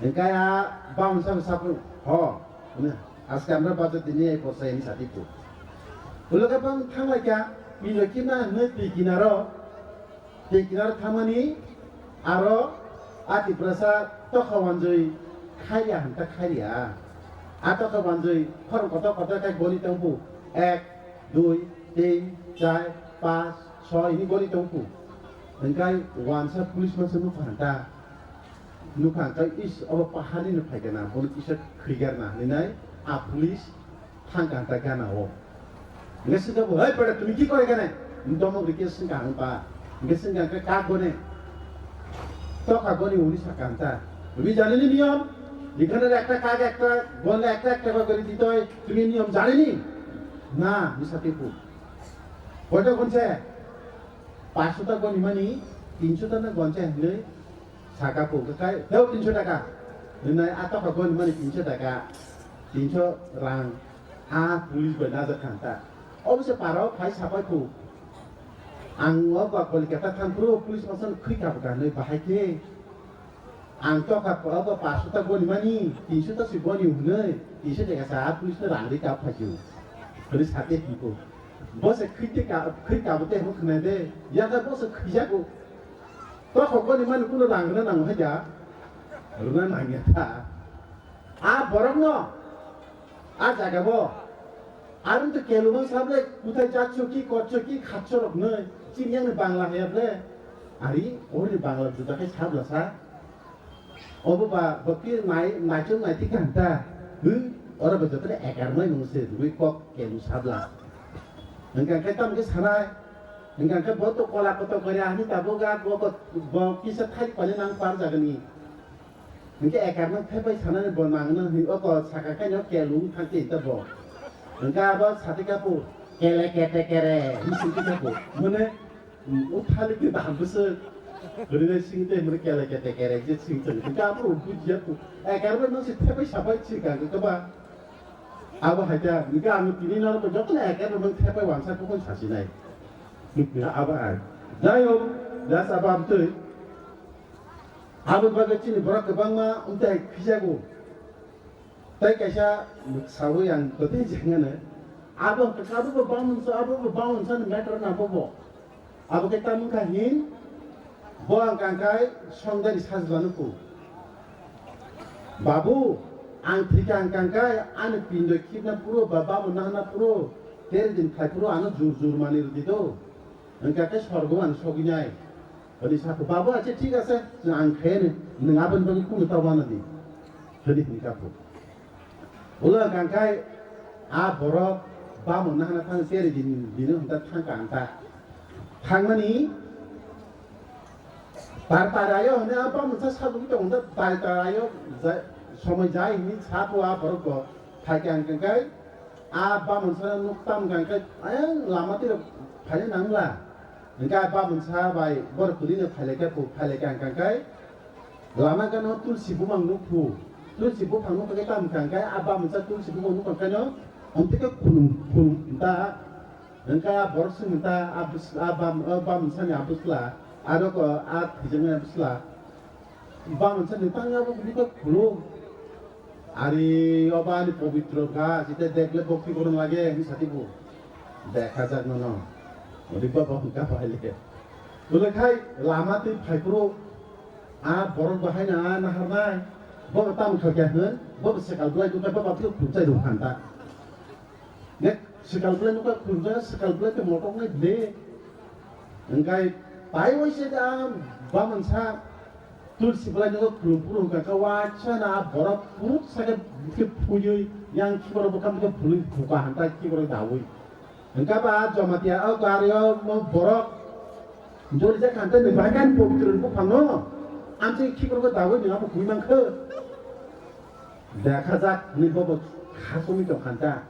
Hingke a bamsa bo saphuru, ho, hwnwi, aske amra bajo tini ei posa ini sati tu. Ulo khe bang thanglai kha, pilo kina hwnwi twi kinaro, twi kinaro thangmani aro a Tiprasa tokha wanjwi khairiya hwn ta khairiya. A tokha wanjwi khorang kotor kotor khe goni tongbu, ek, dui, tin, char, panch, soi hwnwi goni tongbu. Hingke wansa police masa nukha hwn ta. Nukha hwnkhe, "Is, obo paharni no phaikha na, bono kisa khwikar na," hinwi nai a police thangkha hwnkhe gana o. Hwnkhe swngkha bo, "Hei, beta, tumi ki kore kene?" Domok rikhe swngkha hwnkhe ba. Hwnkhe swngkha hwnkhe, "Kak gone?" "Tokha goni," hwnwi sakha hwnkhe. "Tumi janini niyom? Ekhane ekta kak, ekta gon, ekta, ekta kok gori ditoi, tumi niyom janini?" "Na," hwnwi sakhe bo. "Koito gon se?" "Panchsho ta goni mani, tinsho ta no gon se," hinwi saka po, kakai, "Deo tinsho taka." Hinai a tokha goni mani tinsho taka, tinsho rang, a police bai najak kha ta. Obo se paro phai sapai po. Ang o ba Kolkata thang phuru police masa no khwi kha bwkha hinui bahai khe. Ang tokha obo panchsho ta goni mani, tinsho ta se goni hinui, tinsho taka sa a police no rang ri kap phai khe. Hinui sate hinko. Bo se khwi te ka, khwi kabo te hinui khna de. Ya da bo se khwi jago. Tokha goni mani kuno rang rwna nango hai da? Rwna nangya ta. A borokno, a jaga bo. Arwng to kelumang sable, kuthai jatso ki, kotso ki, khatso rok nai. Chini yang ni Bangla haya ble. Ari, ohor ni Bangla juda khai sabla sa. Obo ba, bakti nai, naichom naithik kanta. Hu, oro ba joto ekar mai nung se, rui kok kelu sabla. Hingka khe tamo khe sanai, hingka khe bo to kola koto kori ani tabuk a bo ko-, bo kisa thai pani nang par jagani. Hingke ekar no thepai sanani bo nang no hing oko saka khe no kelung thang te ta bo. Hingka abo sati kapu kele kete kere hing sing kapu. Mane, um, uthali ke dam bwswk. Hwrwinai sing te hwrwi kele kete kere je sing tong. Hingke abo bujiya pu. Ekar no se thepai sapai sing ka ke ba. Abo hai ta, hingke ang tini no joto ekar no thepai wangsa kukun sasinai. Abo ai. Jai hok, das abo amtwi. Abo bagwi chini borok kwbangma wngtai khijago. Tai kaisa sawi ang kwtwi jengano. Abo hwnkha khe abo bo bamon sa, abo bo bamon sa ni matter na bo bo. Abo khe tamo wngkha hin, bo ang kangkai songdari sajlano kho. Babu, ang thika ang kangkai ani pindo khibna phuru ba bamon nahana phuru, tere din khai phuru ano jur jur mani rwdi do. Hingka khe sorgo ang sogwi nai. Hwnwi sa kho, "Babu, acha thik ase, ang khe nai, nwng aboni bagwi kunu ta wana di." Hwnwi hwnwi kha kho. Ulo kangkai a borok bamon nahana thang tere din, dino hwnta thang ka ang ta. Thangmani tar tar ayo hwnwi a bamon sa sabugwi tong hwnta tar tar ayo ja-, somoi jai hwnwi sa kho a borok bo. Thai khe ang kangkai a bamon sa nuk tam kangkai ayang lama tiro phaina nangla. Hingke a bamon sa bai borok kwrwino phailai khe kho, phailai khe ang kangkai lama gana tulsi bumang nukphu. Tulsi buphang nukha khe tamo kangkai a bamon sa tulsi bumang nukha khe no omtwi khe khulum khulum ta. Hingke a borok swngwi ta a bus-, a bam-, a bamon sani a bwsla, aro ko a thwijaknai a bwsla. Bamon sa ni tang abo bini kok khulum. Ari oba ani pobitro ga site dekle bokti koron lage hini sati bu. Dekha jak nono. Ori baba hingka bai le. Bole khai lama twi phai phuru a borok bahai na naharnai. Bo tam kha kya hwn. Bo sekal bulai duka baba phuru khumchai rung hanta. Ne, swkal bwlai nukha khulumjak, swkal bwlai khe motok nai ble. Hingkai pai waisa da bamon sa tulsi bwlai nukha khulum phuru hwnkha khe waisa na borok phuruk sa khe bwkhe phuyui yang khiborok bwkha bwkha phului bukha hanta khiborok daui. Hingkha ba Jamatia o gari o mo borok jolijak hanta ni bai kan pobitro ni buphang no amchai khiborok daui ni amo khului mankhe. Dekha jak ni bobo khasumi tong hanta.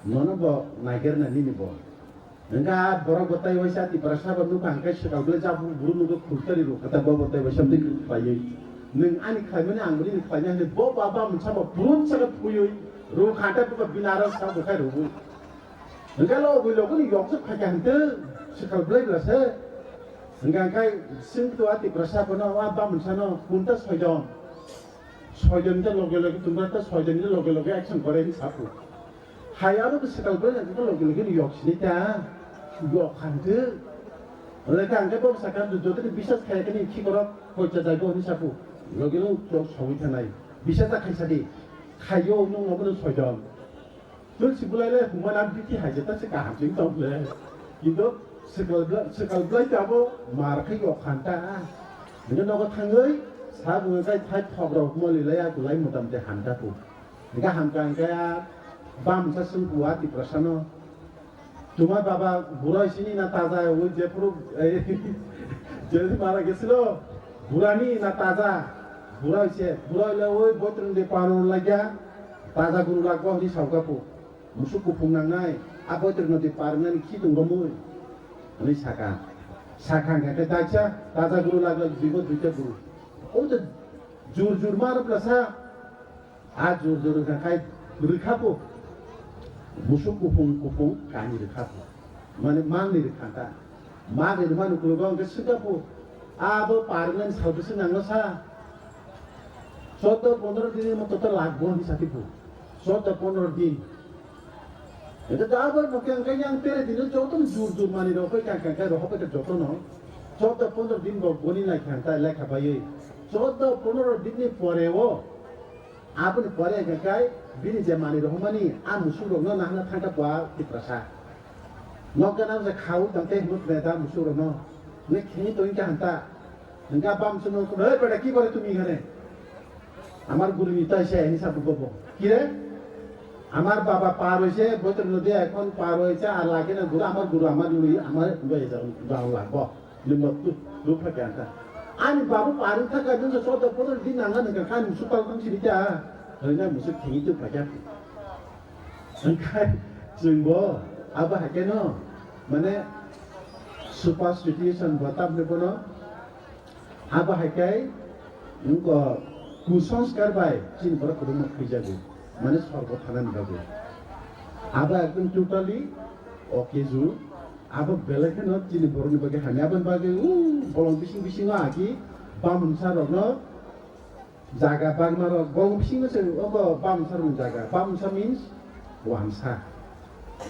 Nono bo naigerna nini bo. Hingke a borok bo tai waisa Tiprasa bo nukha hingke swkal bwlai jabuk buru nukgo khultari rw kata bo bo tai waisa bini khlaiwi. Nwng ani khlaimani ang bini khlaina hinwi bo ba ba mwnsa bo brum saka phuiwi rw kha tei bo bini aro sa bo khai rwwi. Hingke lo bui logo ni yokjak phaikha hwntwng swkal bwlai bwla se. Hingke hingke sing to a Tiprasa bono a ba mwnsa no kunta soijon. Soijon ta loge loge tumra ta soijon ni loge loge action gore hinwi saku. Hai aro bwswkal bwrwi nang khe loge loge ni yok sini ta, yok kha hwnkhe. Hwnwi khe ang khe bo bwsa khe joto ni biswas khaiya khe ni khikorok poicha jaibo hwnwi saku. Logi no chwng sogwi thanai. Biswas ta khaisa di. Khaiyo nwng obono soijon. Tulsi bwlai le hwnmani bithi hai jeta se kaham chwng tong le. Kintu swkal bwlai, swkal bwlai ta bo mar khe yok kha ta. Hwnwi nogo thangwi sa bwngwi kai thai thok rok moli lai a kwlai motamte hamta ku. Hingke hamkha hingke a bamsa sung kuwa Tiprasano. Tumar baba burai sini na taja oi jephuru, eh, jeli mara gesilo. Burani na taja. Burai se, burai le oi boitrong de pano lagya. Taja guru lagbo hini saukapu. Musuk kuphung nangnai. A boitrong de parnani khitung romoi. Hini saka. Saka hingke daisa taja guru lagla bibo duita guru. Oi to jur jur mar plasa. A jur jur wngkha khai rwkha bo. Musuk kuphung kuphung kani rwkha bo. Mane mangni rwkha ta. Mangni rwmani ukologo hwnkhe swkha bo. Abo parnani salbwswk nangno sa. Chordo pondro din ni moto to lagbo hinwi sati bo. Chordo pondro din. Ete da abo bo khe hwnkhe yang tere dino joto jur jur mani rok bai kang kang khe rohor bai joto no. Chordo pondro din bo goni lai kha ta lekha baiwi. Chordo pondro din ni pore o Aboni pore hwnkhe kai bini je manwi rohormani a musuk rokno nahana thangkha bo a Tiprasa. Nokha nang je khao tang tei hwnwi khna da musuk rokno. Hwnwi khini tongwi kha hanta. Hwnkhe a bam songno, "Hey beta, ki kore tumi ekhane?" "Amar guru ni tai se," hwnwi sa bugo bo. "Ki re?" আমার বাবা পার হইছে, বৈতরণী নদী এখন পার হয়েছে, আর লাগে না গুরু, আমার গুরু আমার লুই, আমার লুই যাও, যাও লাগবো। নিম্ন তু-, তু থাকে আনতা। আমি বাবু পার হইতে থাকে, দিন চৌদ্দ পনেরো দিন নাঙ্গা নাঙ্গা খাই মুসুক পাল খাম সিরিকা, হই না মুসুক খেয়ে তো থাকে। Angkai, chwngbo, abo hai khe no, mane, superstition bo tamni bono, abo hai khe, wngkha, kusanskar bai chini borok kwbangma thwijago, mane, sorgo thanani bagwi. Abo ekdom totally okay ju, abo belai kheno chini borokni bagwi hamya, aboni bagwi, uh, bolong bising bisingo agi, bamungsa rokno, jaga bagmarok, bong bisingo se obo bamsa rwng jaga. Bamsa means wansa.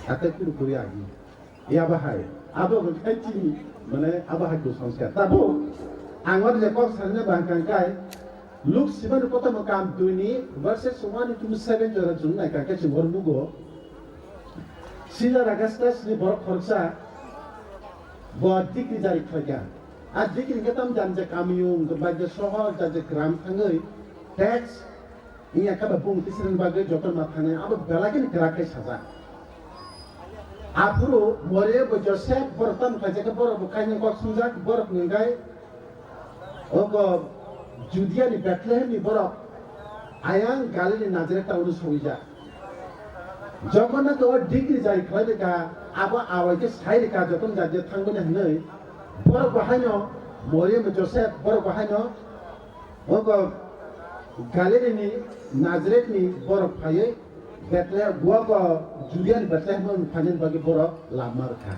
Ate kuru kuri agi. Yaba hai. Abo bo khai chini, mane, abo hai kusanskar. Tabo, ang oro je kok sarina bang kang kai, Luk Simon kotor mo kam dui ni verses one to seven jora jung nai kang kai chwng oro nugo. Caesar Augustus ni borok khoroksa bo decree jari khlaikha. A decree hwnkhe tamo jani je kamiyung, jani je sohor, jani je gram thangwi tax wngya khe ba bumung tisirani bagwi joto ma thangnai abo belai kheno kwrak khe sajak. Aphuru Moriya bo Joseph borok tamo khlaijak khe borok bo kainwi kok swngjak, borok ni hwnkhe Obo Judiani Bethlehemni borok ayang Galili Nazaret taono sogwijak. Jokhon nato o decree jari khlaibaikha, abo awai khe sai rwkha jotono jat jat thangbani hwnwi. Borok bo haino Moriam Joseph borok bo haino obo Galilini Nazaretni borok phaiwi Betlehem, obo Judiani Bethlehemo phainani bagwi borok lama rwkha.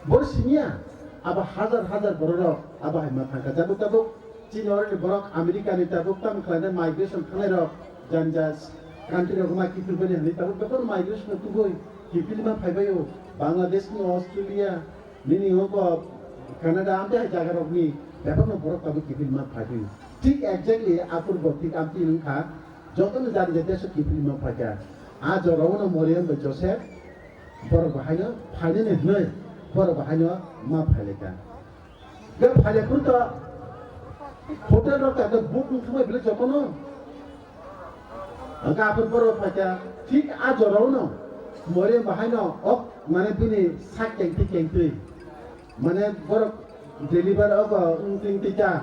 Boro simiya, abo hazar hazar bororok abo hai ma thangkha. Tabuk tabuk chini oroni borok Americani tabuk tamo khlainai migration thangnairok jani ja country rok ma kiphil bani hwnwi tabuk bebak migration no tubui kiphil ma phaibaio. Bangladesh ni Australia nini hoko Canada amte hai jaga rokni bebak no borok tabuk kiphil ma phaibaio. Thik exactly aphuru bo thik amtwi wngkha jotono jani ja desh o kiphil ma phaikha. A jorao no Moriam bai Joseph borok bo haino phainani hwnwi borok bo haino ma phailaikha. Ga phailai phuru to hotel rok ta book wng thangbai bwlai jotono. Hwnkhe aphuru borok phaikha thik a jorao no Moriam bo haino ok mane bini sak kengtwi kengtwi mane borok deliver obo wng twi twi ta.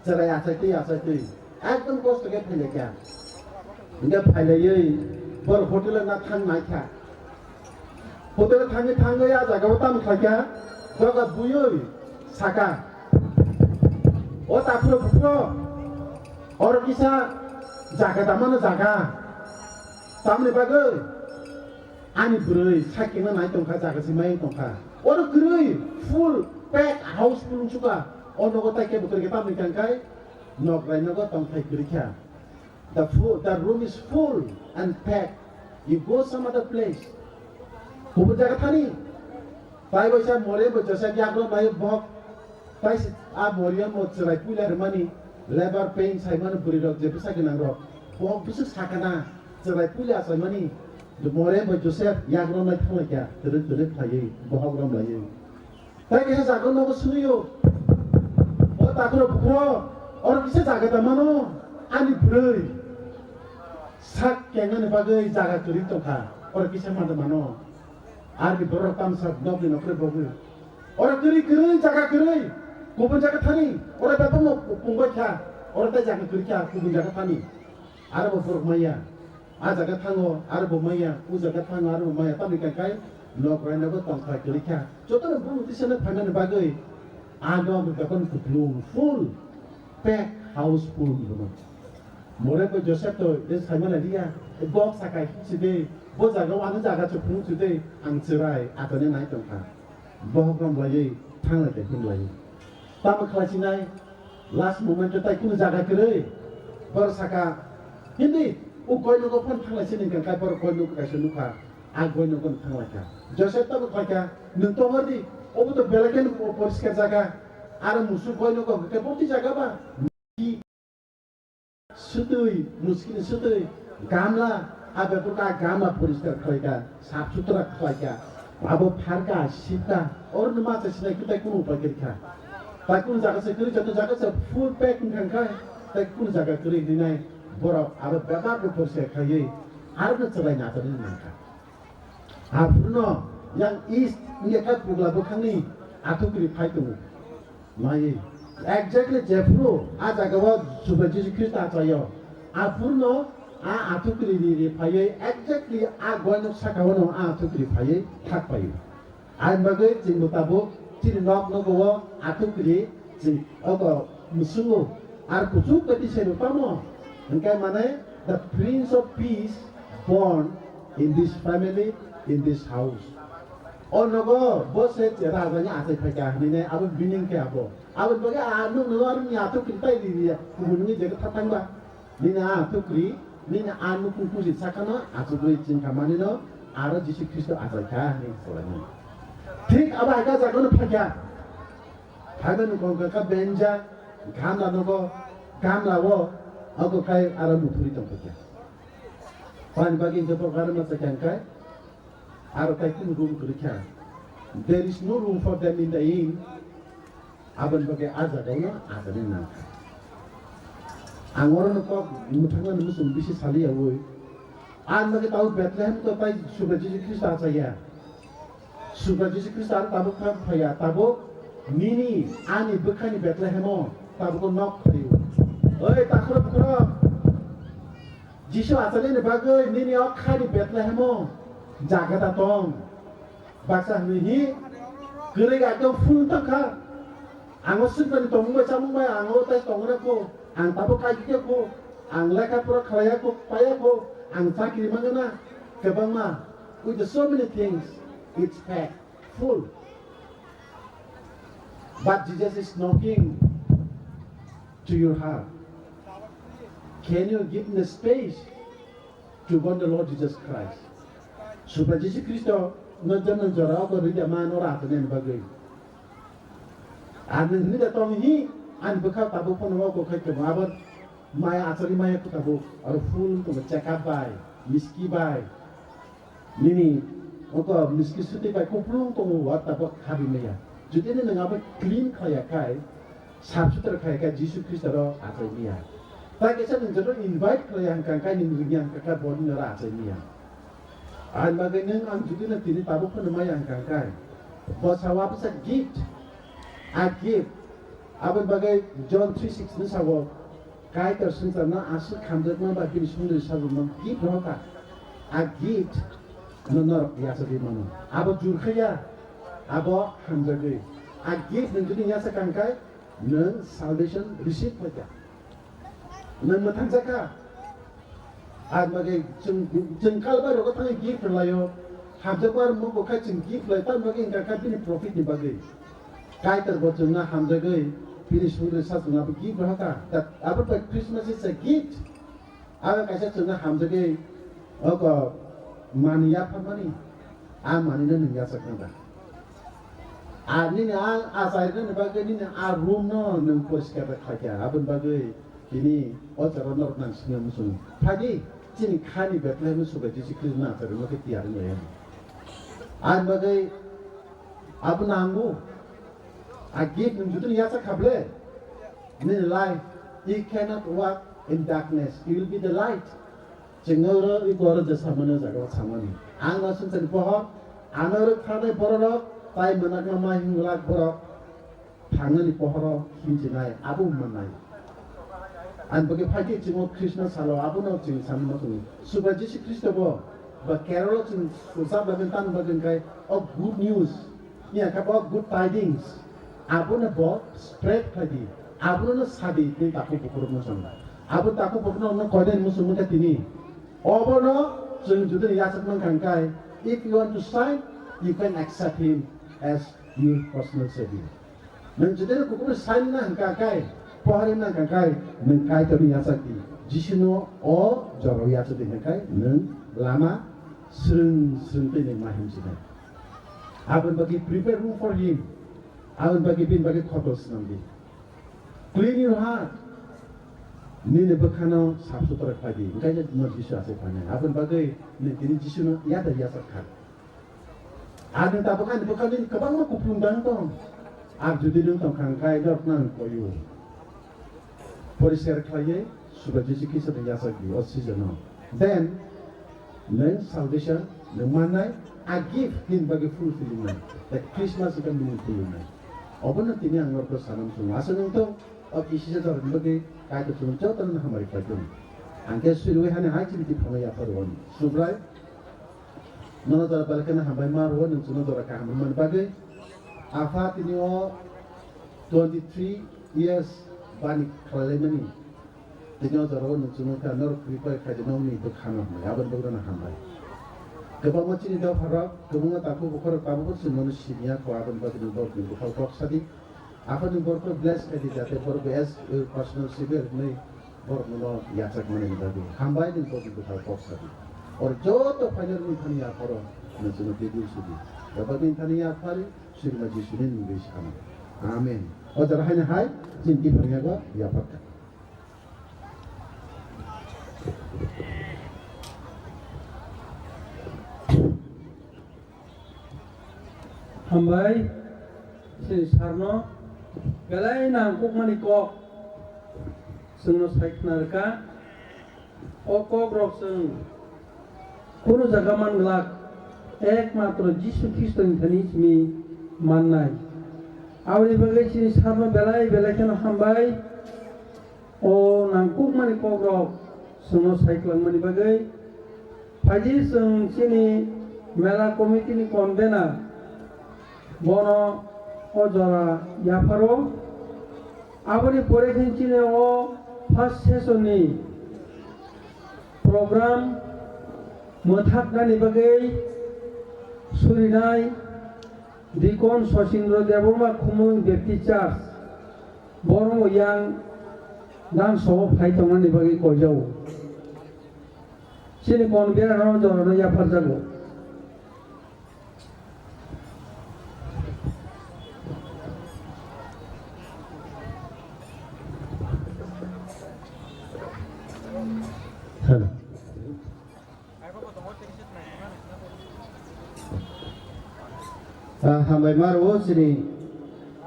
Chwrai achaitwi, achaitwi. Ekdom kosto khe phailai kha. Hingkhe phailaiwi borok hotel-o na thang nai kha. Hotel-o thangwi thangwi a jagao tamo khlai kha, doga buiwi saka, "O takhro bukhro, oro kisa jaga da mano jaga." Tamni bagwi? Ani bwrwi sakhe nai tongkha, jaga se mai tongkha. Oro kwrwi full pack house full wngsuka. O nogo tai kebo kwrwi khe tamni kangkhai nok rai nogo tongthai kwrwi kha. The full, the room is full and packed. You go some other place. Kubun jaga thani. Tai baisa Moriam bo Joseph yagra mai bohok. Tai se a Moriam bo chwrai puila rwmani, labor pain saimani bwrwi rok je bwsa gwnang rok. Bohok bwswk sakana chwrai puila achaimani. Moriam bo Joseph yagra mai thanglaikha, twrwk twrwk khlaiwi, bohok romlaiwi. Tai kaisa jaga nogo swnwi o. O takhro bukhro, oro kisa jaga da mano, ani bwrwi. Sak kengnani bagwi jaga kwrwi tongkha, oro kisa mada mano. Arni borok tamsa nokni nokre bogwi. Oro kwrwi kwrwi jaga kwrwi. Kubun jaga thani. Oro bebakno pungbai kha. Oro tai jaga kwrwi kha kubun jaga thani. Aro bo borok maya. A jaga thango, aro bo maya. U jaga thango, aro bo maya. Tamni kai kai nok raina bo tongthai kwrwi kha. Jotono bumung tisana phaimani bagwi. A nok bebakno kuplung full pack house full bono. More bo Joseph to je saimana liya, bok saka himsi de, bo jaga o ano jaga chukphung si de, ang chwrai atoni nai tongkha. Bohok romlaiwi thanglai khe himlaiwi. Tamo khlaisinai last moment o tai kunu jaga kwrwi. Bor saka, "Hindi, o goi nogo phone thanglai sini kangkha, bor goi nogo kaisa nukha, a goi nogo thanglai kha." Joseph tamo khlaikha, "Nwng tongor di, obo to belai khe poriskar jaga, aro musuk goi nogo hwnkhe boti jaga ba?" Swtwi, muskini swtwi, gamla, a bebak a gamla poriskar khlaikha, sap sutra khlaikha, abo pharkha, sipkha, oro no masa sinai khe tai kunu upai kwrwikha. Tai kunu jaga se kwrwi, joto jaga se full pack wngkha khe, tai kunu jaga kwrwi hinwi nai borok abo bebak no poriskar khaiwi, Arokno chwraino achai nangkha. Aphuru no yang East India kha pugla bwkhakni athukri phai tongo. Nai exactly jephuru a jagao Chuba Jisu Khristo achaio. Aphuru no a athukri ri ri phaiwi exactly a goinok sakao no a athukri phaiwi thak phaio. Aboni bagwi chwngbo tabuk chini nok nogo o athukri chwng ogo musungo. Ar kuchuk kati sebo tamo, hwnkhe mane, "The Prince of Peace born in this family, in this house." O nogo bo se raja ni achai phaikha hinwi abo meaning khe abo. Aboni bagwi a nwng no aroni athukri tai ri ri ya, kubun ni jega tha thangba. Nini a athukri, nini a nukung pusi sakano achugwi chingkha manino aro Jisu Khristo achaikha hinwi swlaimani. Thik abo hai khe a jagano phaikha. Phaimani kok kha benja, gamla nogo, gamla o, ogo kai aro muthuri tongphaikha. Pani bagwi hwnkhe bo gari masa khe hwnkhe, aro tai kunu room kwrwikha. There is no room for them in the inn. Aboni bagwi a jagao no achai nangkha. Ang oro no kok mwthangmani muchung bisi saliyaui. Ang bagwi tabuk Bethlehem to tai Subrai Jisu Khristo achaiya. Subrai Jisu Khristo aro tabuk kha phaiya, tabuk nini ani bwkhani Bethlehem o tabuk o nok phaio. Oi takhurok khurok. Jisu achainani bagwi nini o khani Bethlehem o jaga da tong. Baksa hwnwi hi kwrwi ga ekdom full tong kha. Ang o swngcharni tongmung bai chamung bai ang o tai tongna kho. Ang tabuk kaikhe kho. Ang lekha pora khlaiya kho, paiya kho. Ang chakri mangna kwbangma. With so many things, it's packed, full. But Jesus is knocking to your heart. Can you give me space to go the Lord Jesus Christ? Subrai Jisu Khristo no jono jora o rida ma no ra tene bagwi. Ar nwng hwnwi da tong hi, ani bwkha tabuk phano o kok khai temo abo maya achari maya kho tabuk aro full tong check up bai, miski bai. Nini oko miski suti bai kuplung tongo wa tabuk khabi maya. Jodi ni nwng abo clean khaya khai, sap sutra khaya khai Jisu Khristo ro achai maya. Tai kaisa nwng joto invite khaya hwnkha khai nwng rwngya hwnkha khai bo nini ro achai maya. Ani bagwi nwng ang jodi no tini tabuk phano maya hwnkha khai. Bo sawa bisa gift. A gift. Aboni bagwi John three six ni sago. Kaitor swngcharno aswk hamjakma ba bini sunduri sajwkma gift rohorkha. A gift no norok yachagwi mano. Abo jurkhaya, abo hamjagwi. A gift nwng jodi yachak kha hwnkhe nwng salvation receive khlaikha. Nwng mwthangjakha. Ar bagwi chwng, chwng Kalbari rogo thangwi gift rwlaio. Hamjakma rwmung bo khe chwng gift rwlai, tamni bagwi hwnkha khe bini profit ni bagwi. Kaitor bo chwngno hamjagwi bini sunduri sajwkno abo gift rohorkha. That, abo bai Christmas is a gift. Abo kaisa chwngno hamjagwi oko manwi yapharmani, a manwino nwng yachakna da. Ar nini a achairwknani bagwi nini a room no nwng poriskar da khlaikha, aboni bagwi tini o jora norok nang swngna muchungo. Phaidi chini khani Bethlehem no Subrai Jisu Khristo no achairwkma khe tiyar wng lai. Ani bagwi abo nango. A gift nwng jotoni yachak kha ble. Nini life, you cannot walk in darkness, you will be the light. Chwng oro iko oro je samani jaga o samani. Ang no swngchar ni pohor, ano oro khanai bororok, tai mwnakma mai hwnglak borok, thangnani pohoro himchinai, abo mannai. Ani bagwi phaikhe chwng o Christmas salo abono chwng sanma tongo. Subrai Jisu Khristo bo ba Kerala chwng sujak bagwi tamo bagwi hwnkhe o good news, ya khe bo good tidings, abono bo spread khlai di, abono sa di tei takhuk bukhurokno chwng. Abo takhuk bukhurokno koinani muchung wngkha tini. Obono chwng jodi yachak mankha hwnkhe, if you want to shine, you can accept him as your personal savior. Nwng jodi no kubuno sai na hwnkha kai, pohor na hwnkha kai, nwng Kaitorni yachak di. Jisuno o jorao yachak di hwnkha kai, nwng lama swrwng swrwng tei nwng ma himsinai. Aboni bagwi prepare room for him. Aboni bagwi bini bagwi khotol swnam di. Clean your heart. Nini bwkhano sap sutra khlai di. Hwnkhe no Jisu achai phainai. Aboni bagwi nwng tini Jisuno yada yachak kha. Ani tabuk ani bwkha nini kwbangma kupulung dang tong. Ar jodi nwng tong kha hwnkhe norokno ang koio. Poriskar khlaiwi Subrai Jisu Khristo ni yachak di o season o. Then, Nwng salvation nwng mannai, a gift hini bagwi fulfilling nai, tei Christmas wngkha meaningful wngnai. Obono tini ang norokno sanam chungo. Aswk nwng tong, o kisisa jorani bagwi Kaitor chwng jotono hamari khlai tongo. Ang khe suriwi hani hai chini twi phano yaphar rwani. Subrai, nono jora belai kheno hambai ma rwo, nwng chwngno jora kaham rwmani bagwi. Apha tini o twenty three years bani khlailaimani. Tini o jorao nwng chwngno kha norok kwrwi pai khaidi nokni bwkhano hwnwi aboni bagwi no hambai. Kwbangma chini dopharok, kwbangma takhuk bukhorok tabukbo chwng nono siniya kho, aboni bagwi nwng borokni bwkhao kok sadi. Aphani borokno bless khaidi, jate borok as your personal savior hwnwi borok nono yachak manani bagwi. Hambai nwng borokni bwkhao kok sadi. Oro joto phainai rwngthani yapharo nwng chwngno video sudi. Eba nwngthani yaphari Srima Jisuni nwngwi sano. Amen. O jora haino hai chini tiphang yago yaphar kha. Hambai, chini sarno belai nangkukmani kok chwngno sai khna rwkha. O kok rok chwng kunu jaga man glak, ekmatro Jisu Khristoni thani simi mannai. Aboni bagwi chini sarno belai belai kheno hambai. O nangkukmani kokrok chwngno sai kwlangmani bagwi. Phaidi chwng chini mela committee ni convener bono o jora yapharo. Aboni pore khe chini o first session ni program mwthaknani bagwi surinai Deacon Sosindro Debbarma Khumulwng Baptist Church, borok yang dangso phai tongnani bagwi koijago. Chini convener no jorano yapharjago. Hello. Ah, hambai ma rwo chini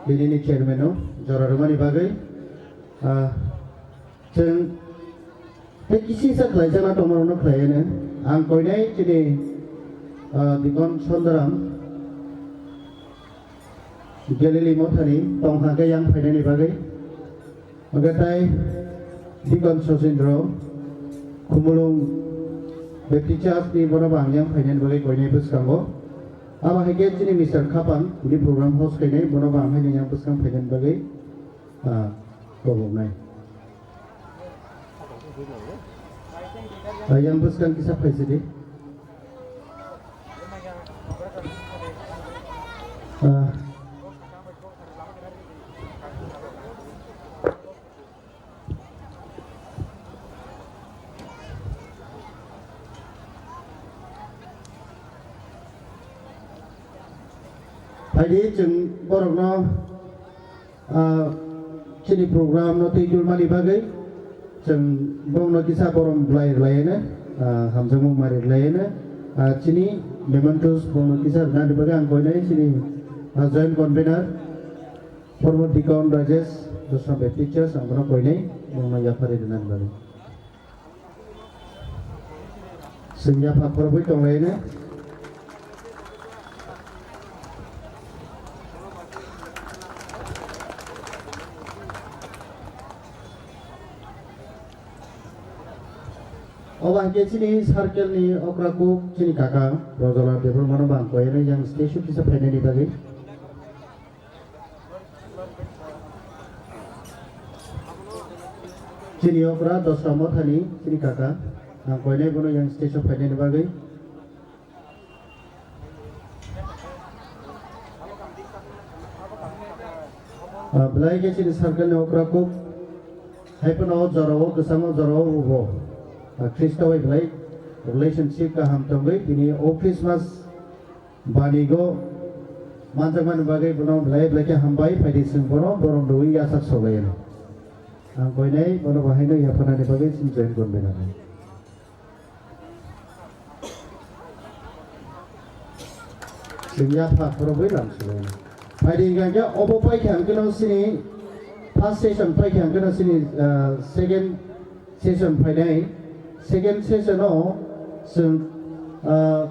bini ni chairman no jora rwmani bagwi. Ah, chwng tei kisi sa khlai jana tongma rwno khlai ene. Ang koinai chini, ah, Deacon Sondaram Galili mothani tongkha khe yang phainani bagwi. Hwnkhe tai Deacon Sosindro Khumulwng Baptist Church ni bono bo ang yang phainani bagwi koinai bwskango. Abo hai khe chini Mister Khapang ni program host khainai, bono bo ang hai yang bwskang phainani bagwi, ah, koboknai. Ah, yang bwskang kisa phaisidi. Ah. Phaidi chwng borokno, ah, chini program no twi tulmani bagwi chwng bongno kisa borom bwlai rwlaino, ah, hamjakmung mari rwlaino, ah, chini mementos bongno kisa rwnani bagwi ang koinai chini, ah, joint convener, former Deacon Rajesh Dosra Baptist Church, ang bono koinai bongno yaphari rwnani bagwi. Chwng yapha khorokbai tonglaino. Obo hai khe chini circle ni okra kuk chini kaka Rojala Debbarma no bang koinai yang stage o kisa phainani bagwi. Chini okra Dosra mothani chini kaka, ang koinai bono yang stage o phainani bagwi. Ah, belai khe chini circle ni okra kuk, hai phano o jora o, kwchangma jora o bo, ah, Khristo bai belai relationship kaham tongwi tini o Christmas Banigo manjakmani bagwi bono belai belai khe hambai, phaidi chwng bono borom rwui yachak soklaino. Ang koinai bono bahaino yapharnani bagwi chwng join gonbainani. Chwng yapha khorokbai lam soklaino. Phaidi hwnkha khe obo paikha hwnkhe no chini first session paikha hwnkhe no chini, ah, second session phainai, second session o chwng Ah,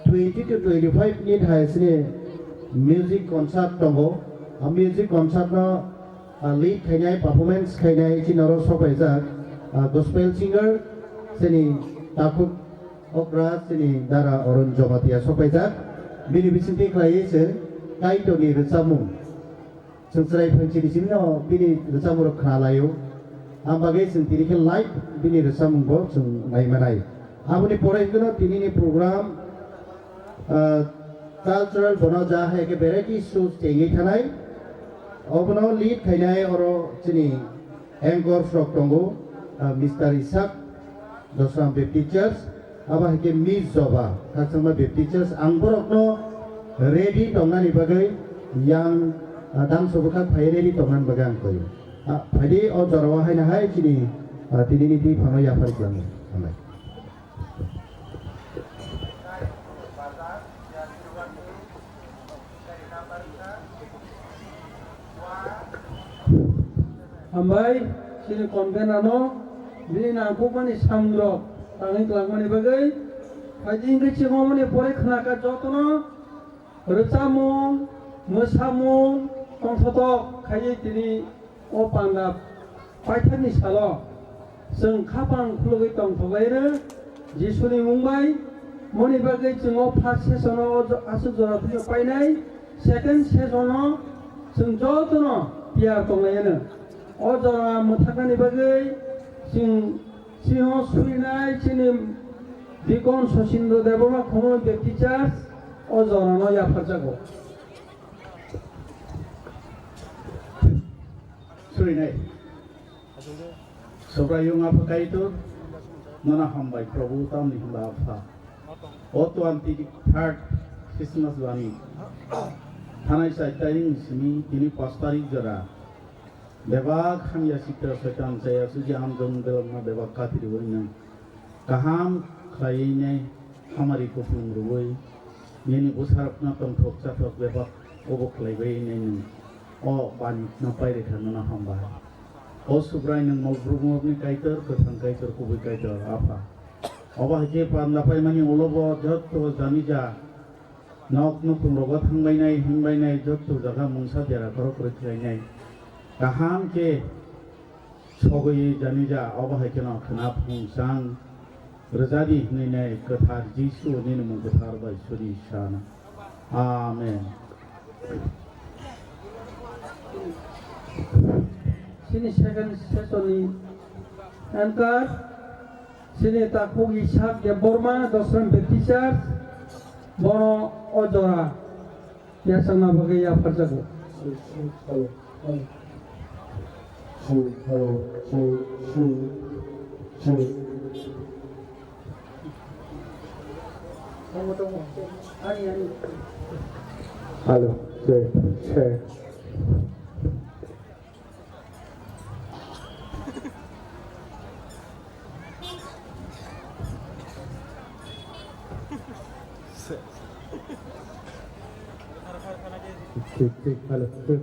twenty to twenty-five minute hai sini music concert tongo. Ah, music concert no, ah, lead khainai, performance khainai chini oro sokpaijak, ah, gospel singer chini Takhuk Okra chini Dara Arun Jamatia sokpaijak. Bini bisingtwi khlaiwi se Kaitorni rwchapmung. Chwng chwrai phan chini chini no bini rwchapmung rok khna laio. Ang bagwi chwng tini khe live bini rwchapmung bo chwng nai manai. Aboni pore hwnkhe no tini ni program, ah, cultural bono ja hai khe variety shows tengwi thanai. Obono lead khainai oro chini anchors rok tongo, ah, Mister Isak, Dosram Baptist Church, abo hai khe Miss Joba, Khakchangma Baptist Church. Ang borokno ready tongnani bagwi yang, ah, dam sobo kha phai ready tongnani bagwi ang koi. Ah, phaidi o jorao haino hai chini, ah, tinini twi phano yaphar klango. Hambai. Hambai, chini convener no, bini nangkukmani samung rok tangwi twlangmani bagwi, phaidi wngkhe chini omoni pore khna kha jotono rwchapmung, mwsamung tongthotok khaiwi tini o panda paithakni salo chwng khapang khulugwi tongthoklairw Jisuni mung bai. Moni bagwi chwng o first session o jo-, aswk jora phano painai, second session o chwng jotono tiyar tonglaiyano. O jora mwthaknani bagwi chwng, chini o surinai chini Deacon Sosindra Debbarma Khumui Baptist Church o jorano yapharjago. Surinai. Subraiyung Apha Kaitor, nono hambai Prabhu, tamni hwnba Apha. O twenty-third Christmas bani thanai chai taring simi tini pas tarik jora. Bebak hamya sitra soitan chaya suji hamjong belokno bebak kathiri wino. Kaham khlaiwi nai hamari kupulung rwui nini bwsarokno tongthok chathok bebak obo khlaiwi nai nwng o bani no pairikha nono hambai. O Subrai nwng mol brumokni Kaitor, kwthang Kaitor, kubui Kaitor, Apha. Obo hai khe panda paimani ulo bo jotto janija nok nukhung rogo thangbainai, himbainai, jotto jaga mungsa dera khorok kwrwi khlainai. Kaham khe sogwi janija, obo hai kheno khna phung chang rwjadi hwnwi nai kwthar Jisu nini mung kwthar bai suri sana. Amen. Chini second session ni anchor, chini Takhuk Isak Debbarma, Dosram Baptist Church, bono o jora yachakna bagwi yapharjago. Hello, check, check. Thik, thik, hello, thik.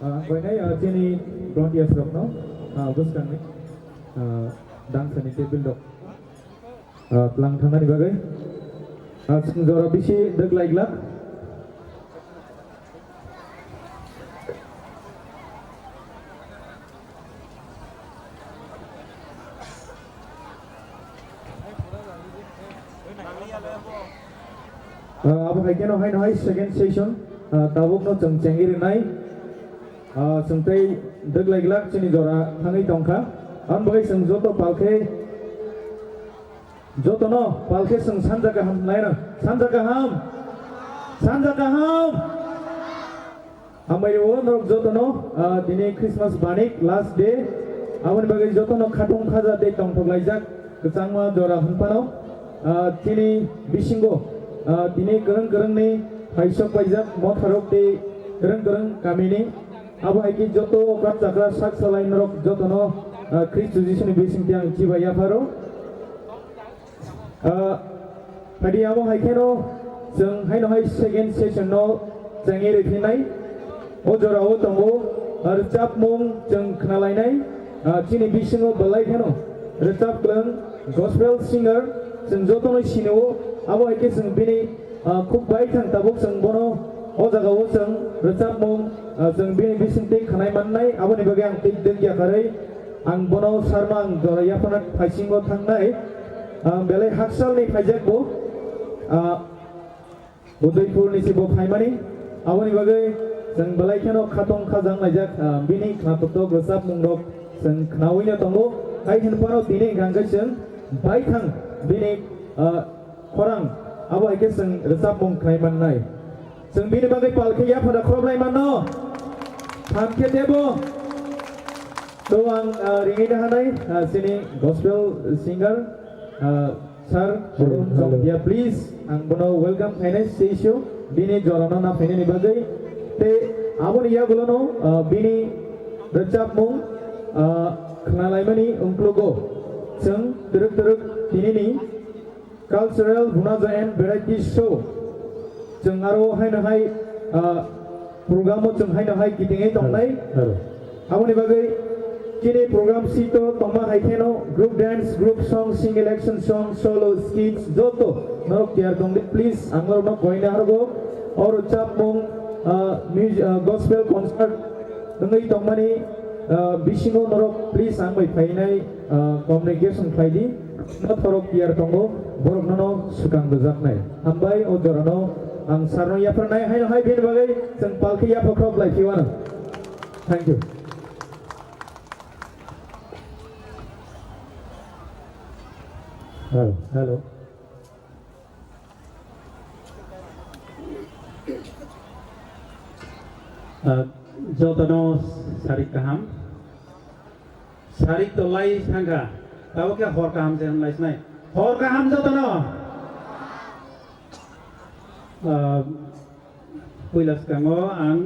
Ah, ang koinai, ah, chini volunteers rokno, ah, bwskangni, ah, dangsani table rok. Ah, tlang thangnani bagwi. Ah, chwng jora bisi dwk lai glak. Ah, abo hai kheno haino hai second session, ah, tabukno chwng chengwi rwnai. Ah, chwng tei dwk lai glak chini jora thangwi tongkha. Aboni bagwi chwng joto palkhe Jotono palkhe chwng sanja kaham hwnlaino. Sanja kaham. Sanja kaham. Hambai rwo norok jotono, ah, tini Christmas banik last day. Aboni bagwi jotono khatung khaja tei tongthok laijak kwchangma jora hwnphano. Ah, chini bisingo, ah, tini kwrwng kwrwngni phaisok paijak motharok tei kwrwng kwrwng kamini. Abo hai khe joto okra chakra sak salai norok jotono, ah, Khristo Jisuni bisingtwi ang chibai yapharo. Ah, phaidi abo hai kheno chwng haino hai second session no chengwi rwphinai. O jorao tongo, ah, rwchapmung chwng khnalainai. Ah, chini bisingo belai kheno rwchap kwlwng gospel singer Chwng jotono sinio, abo hai khe chwng bini, ah, khuk bai thang tabuk chwng bono o jagao chwng rwchapmung, ah, chwng bini bisingtwi khwnai mannai, aboni bagwi ang twi dwk yakarwi ang bono sarma ang jora yaphana phaisingo thangnai, ah, belai haksalni phaijak bo, ah, Udaipurni se bo phaimani, aboni bagwi chwng belai kheno khatong khajang laijak, ah, bini khnatok rwchapmungrok chwng khnaui no tongo, hai hwnphano tini hwnkha khe chwng baithang bini, ah, khorang, abo hai khe chwng rwchapmung khlai mannai. Chwng bini bagwi pal khe yaphada khoroplai manno. Tham khe tebo. To ang, ah, ringwi nahanai, ah, chini gospel singer, ah, sir, Hello, Arun hello. Jongdia, please, ang bono welcome khainai stage o, bini jorano na phainani bagwi. Tei aboni yagulono, ah, bini rwchapmung, ah, khnalaimani ungklugo. Chwng twrwk twrwk tinini Cultural Bunaja and Variety Show. Chwng aro haino hai, ah, program o chwng haino hai kitingwi tongnai. Hello. Aboni bagwi chini program sito tongma hai kheno group dance, group song, single action song, solo skits joto norok tiyar tongdi, please ang norokno koina hargo. Oro chapmung, ah, music, ah, gospel concert wngwi tongmani, ah, bisingo norok please ang bai phainai, ah, communication khlai di. Norok tiyar tongo, borok nono swkang rwjaknai. Hambai o jorano ang sarno yapharnai, haino hai bini bagwi chwng palki yaphakrok lai phiwano. Thank you. Hello, hello. Ah, jotono sarik kaham. Sarik to lai sangka. Tabo khe hor kaham se hwnlai sinai. Hor kaham jotono. Ah, puila swkango ang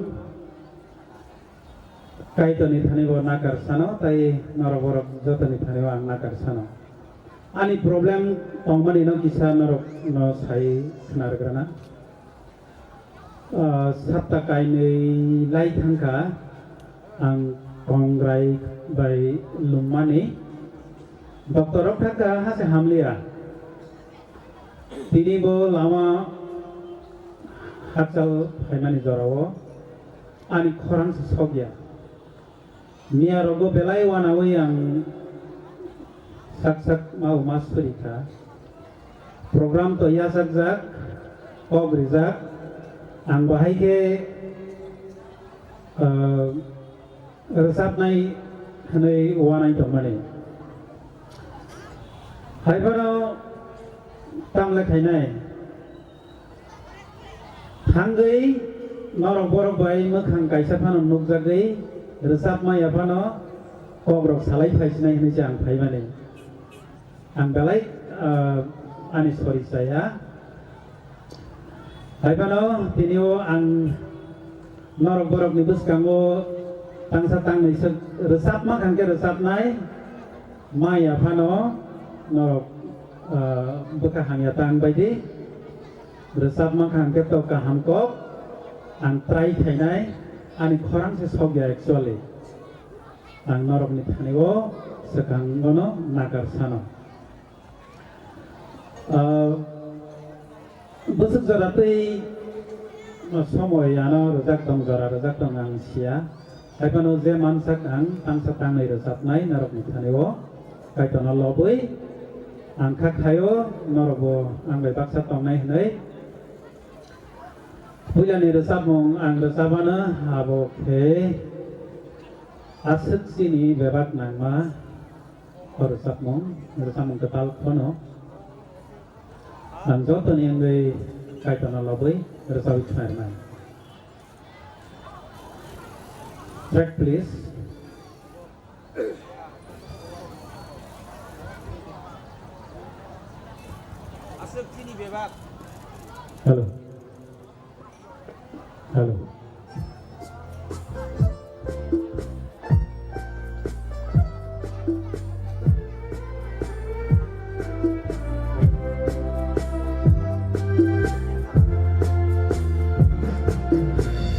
Kaitorni thani bo nakar sano, tai norok borok jotoni thani bo ang nakar sano. Ani problem tongmani no kisa norok no sai khna rwgrana. Ah, sapta kainwi lai thangkha ang kongrai bai lungmani. Doctor rok thangkha hase hamliya. Tini bo lama hakchal phaimani jorao ani khorang se sokya. Miya rogo belai wanawi ang sak sak mau mas suri kha. Program to yachakjak, kok rijak, ang bahai khe, ah, rwchapnai hwnwi wanai tongmani. Hai phano tamle khainai. Thangwi norok borok bai mwkhang kaisa phano nukjagwi rwchapma ya phano kokrok salai phaisinai hwnwi se ang phaimani. Ang belai, ah, ani sori chaya. Hai phano tini o ang norok borokni bwskango tangsa tangnwi swk rwchapma khan khe rwchapnai, ma ya phano norok, ah, bwkha hamya tang bai di. Rwchapma kha hwnkhe to kaham kok, ang try khainai, ani khorang se sokya actually. Ang norokni thani o swkang bono nakar sano. Ah, bwswk jora tei somoi ano rwjak tong, jora rwjak tong ang siya. Haiphano je mansak ang tangsa tangnwi rwchapnai norokni thani o Kaitorno lobwi ang kha khaio norokbo ang bai baksa tongnai hwnwi. Puilani rwchapmung ang rwchapmano abo khe aswk chini bebak nangma o rwchapmung, rwchapmung kwtal phano ang jotoni wngwi Kaitorno lobwi rwchapwi khna rwnai. Track, please. Aswk chini bebak. Hello. Hello.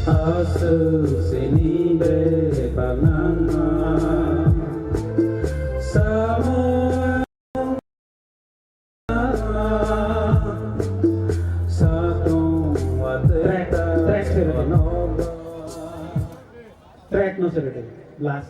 Aswk chini bebak nangma samo. No se rede, last.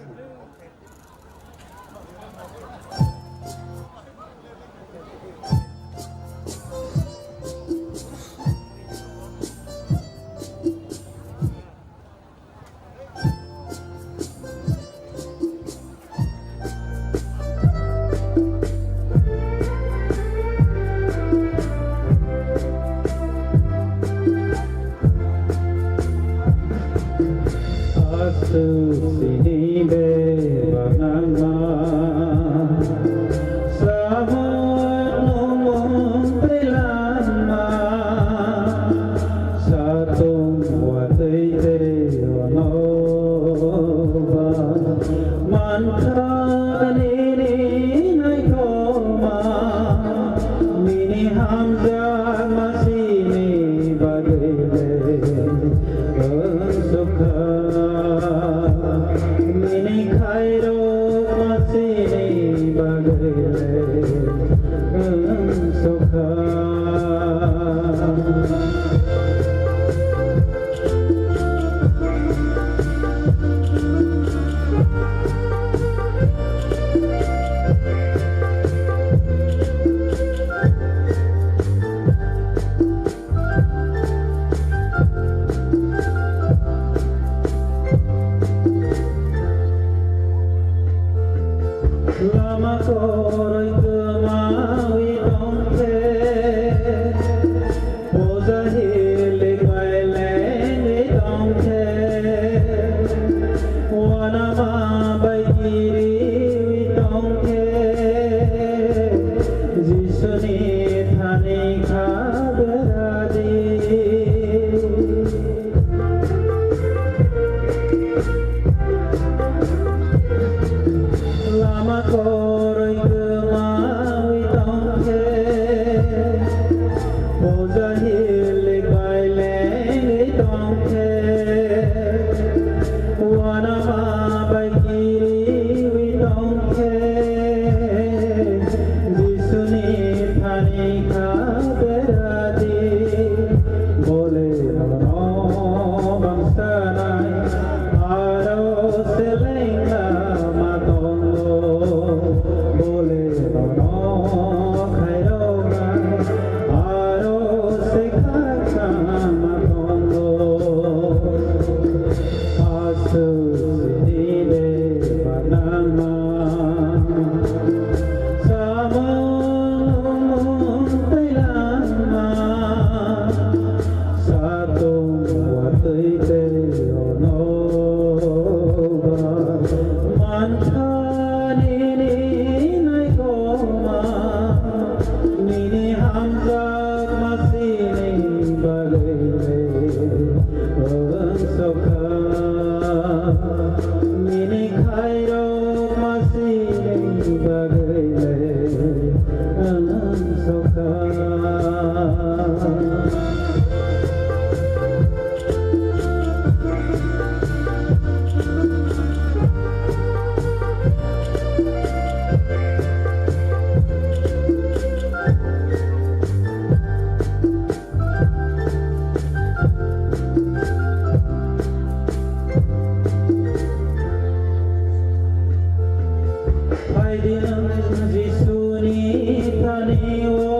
Aswk sini bebak nangma, samung nungmung tei langma, satung watwi tei onoba, mankha nini naithoma, nini hamjakma sini bagwi le. Wng sukha nini khairok masini bagwi le wng sukha. Lama kwrwi kwmawi tongkhe, puja hilik bai lengwi tongkhe, uanama bai kiriwi tongkhe, Jisuni thani kha beradi. Lama kwrwi kwmawi tongkhe, puja hilik bai lengwi tongkhe, uanama bai kiriwi tongkhe, Jisuni thani kha beradi. Bole nono bangsanai aro seleng lama tongo. Bole nono khairoknai aro se khakchangma tongo. Aswk sini bebak nangma, samung nungmung tei langma, satung watwi tei onoba, mankha nini naikoma, nini hamjakma sini bagwi le wng sukha. Nini khairokma sini bagwi le wng sukha. Phaidi nwng Jisuni thani-o,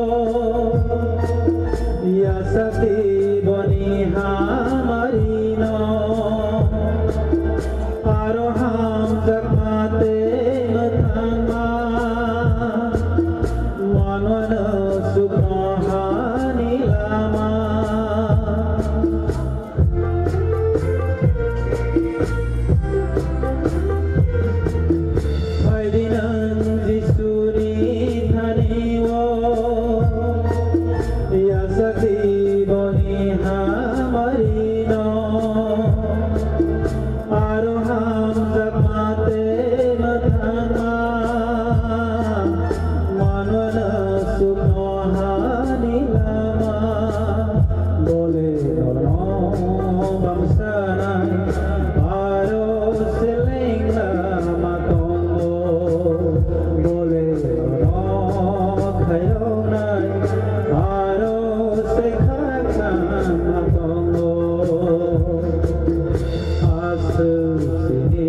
yasakti boni hamarino, aro hamjakma tei mwthangma. Manwano sukno hani lama. Phaidi nwng Jisuni thani-o, yasakti boni hamarino. Aro hamjakma tei mwthangma, manwano sukno hani lama. Bole nono bangsanai, aro seleng lama tongo. Bole nono khairoknai, aro se khakchangma tongo. Aswk sini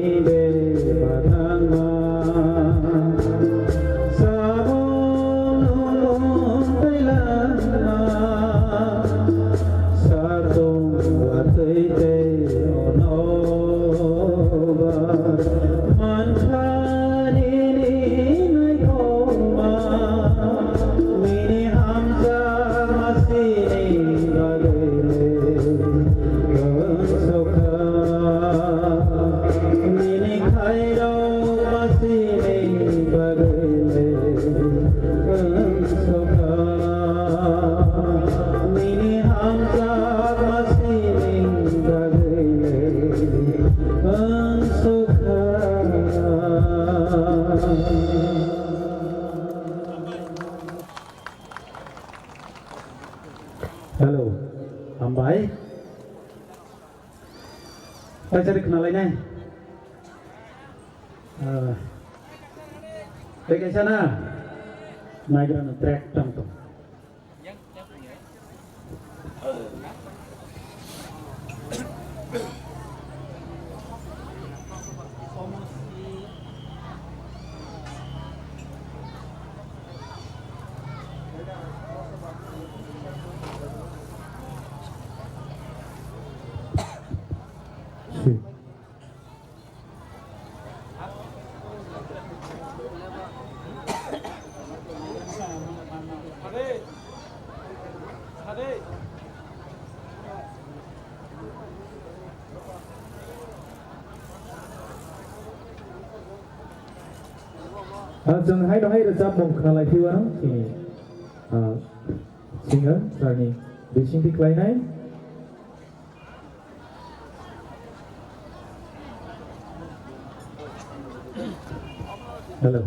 Paisari khna lainai. Ah. Tei kaisa na. Naigra no track tang tong. Ah, chwng haino hai rwchapmung khna lai phiya no chini, ah, singer sir ni bisingtwi khlainai. Hello.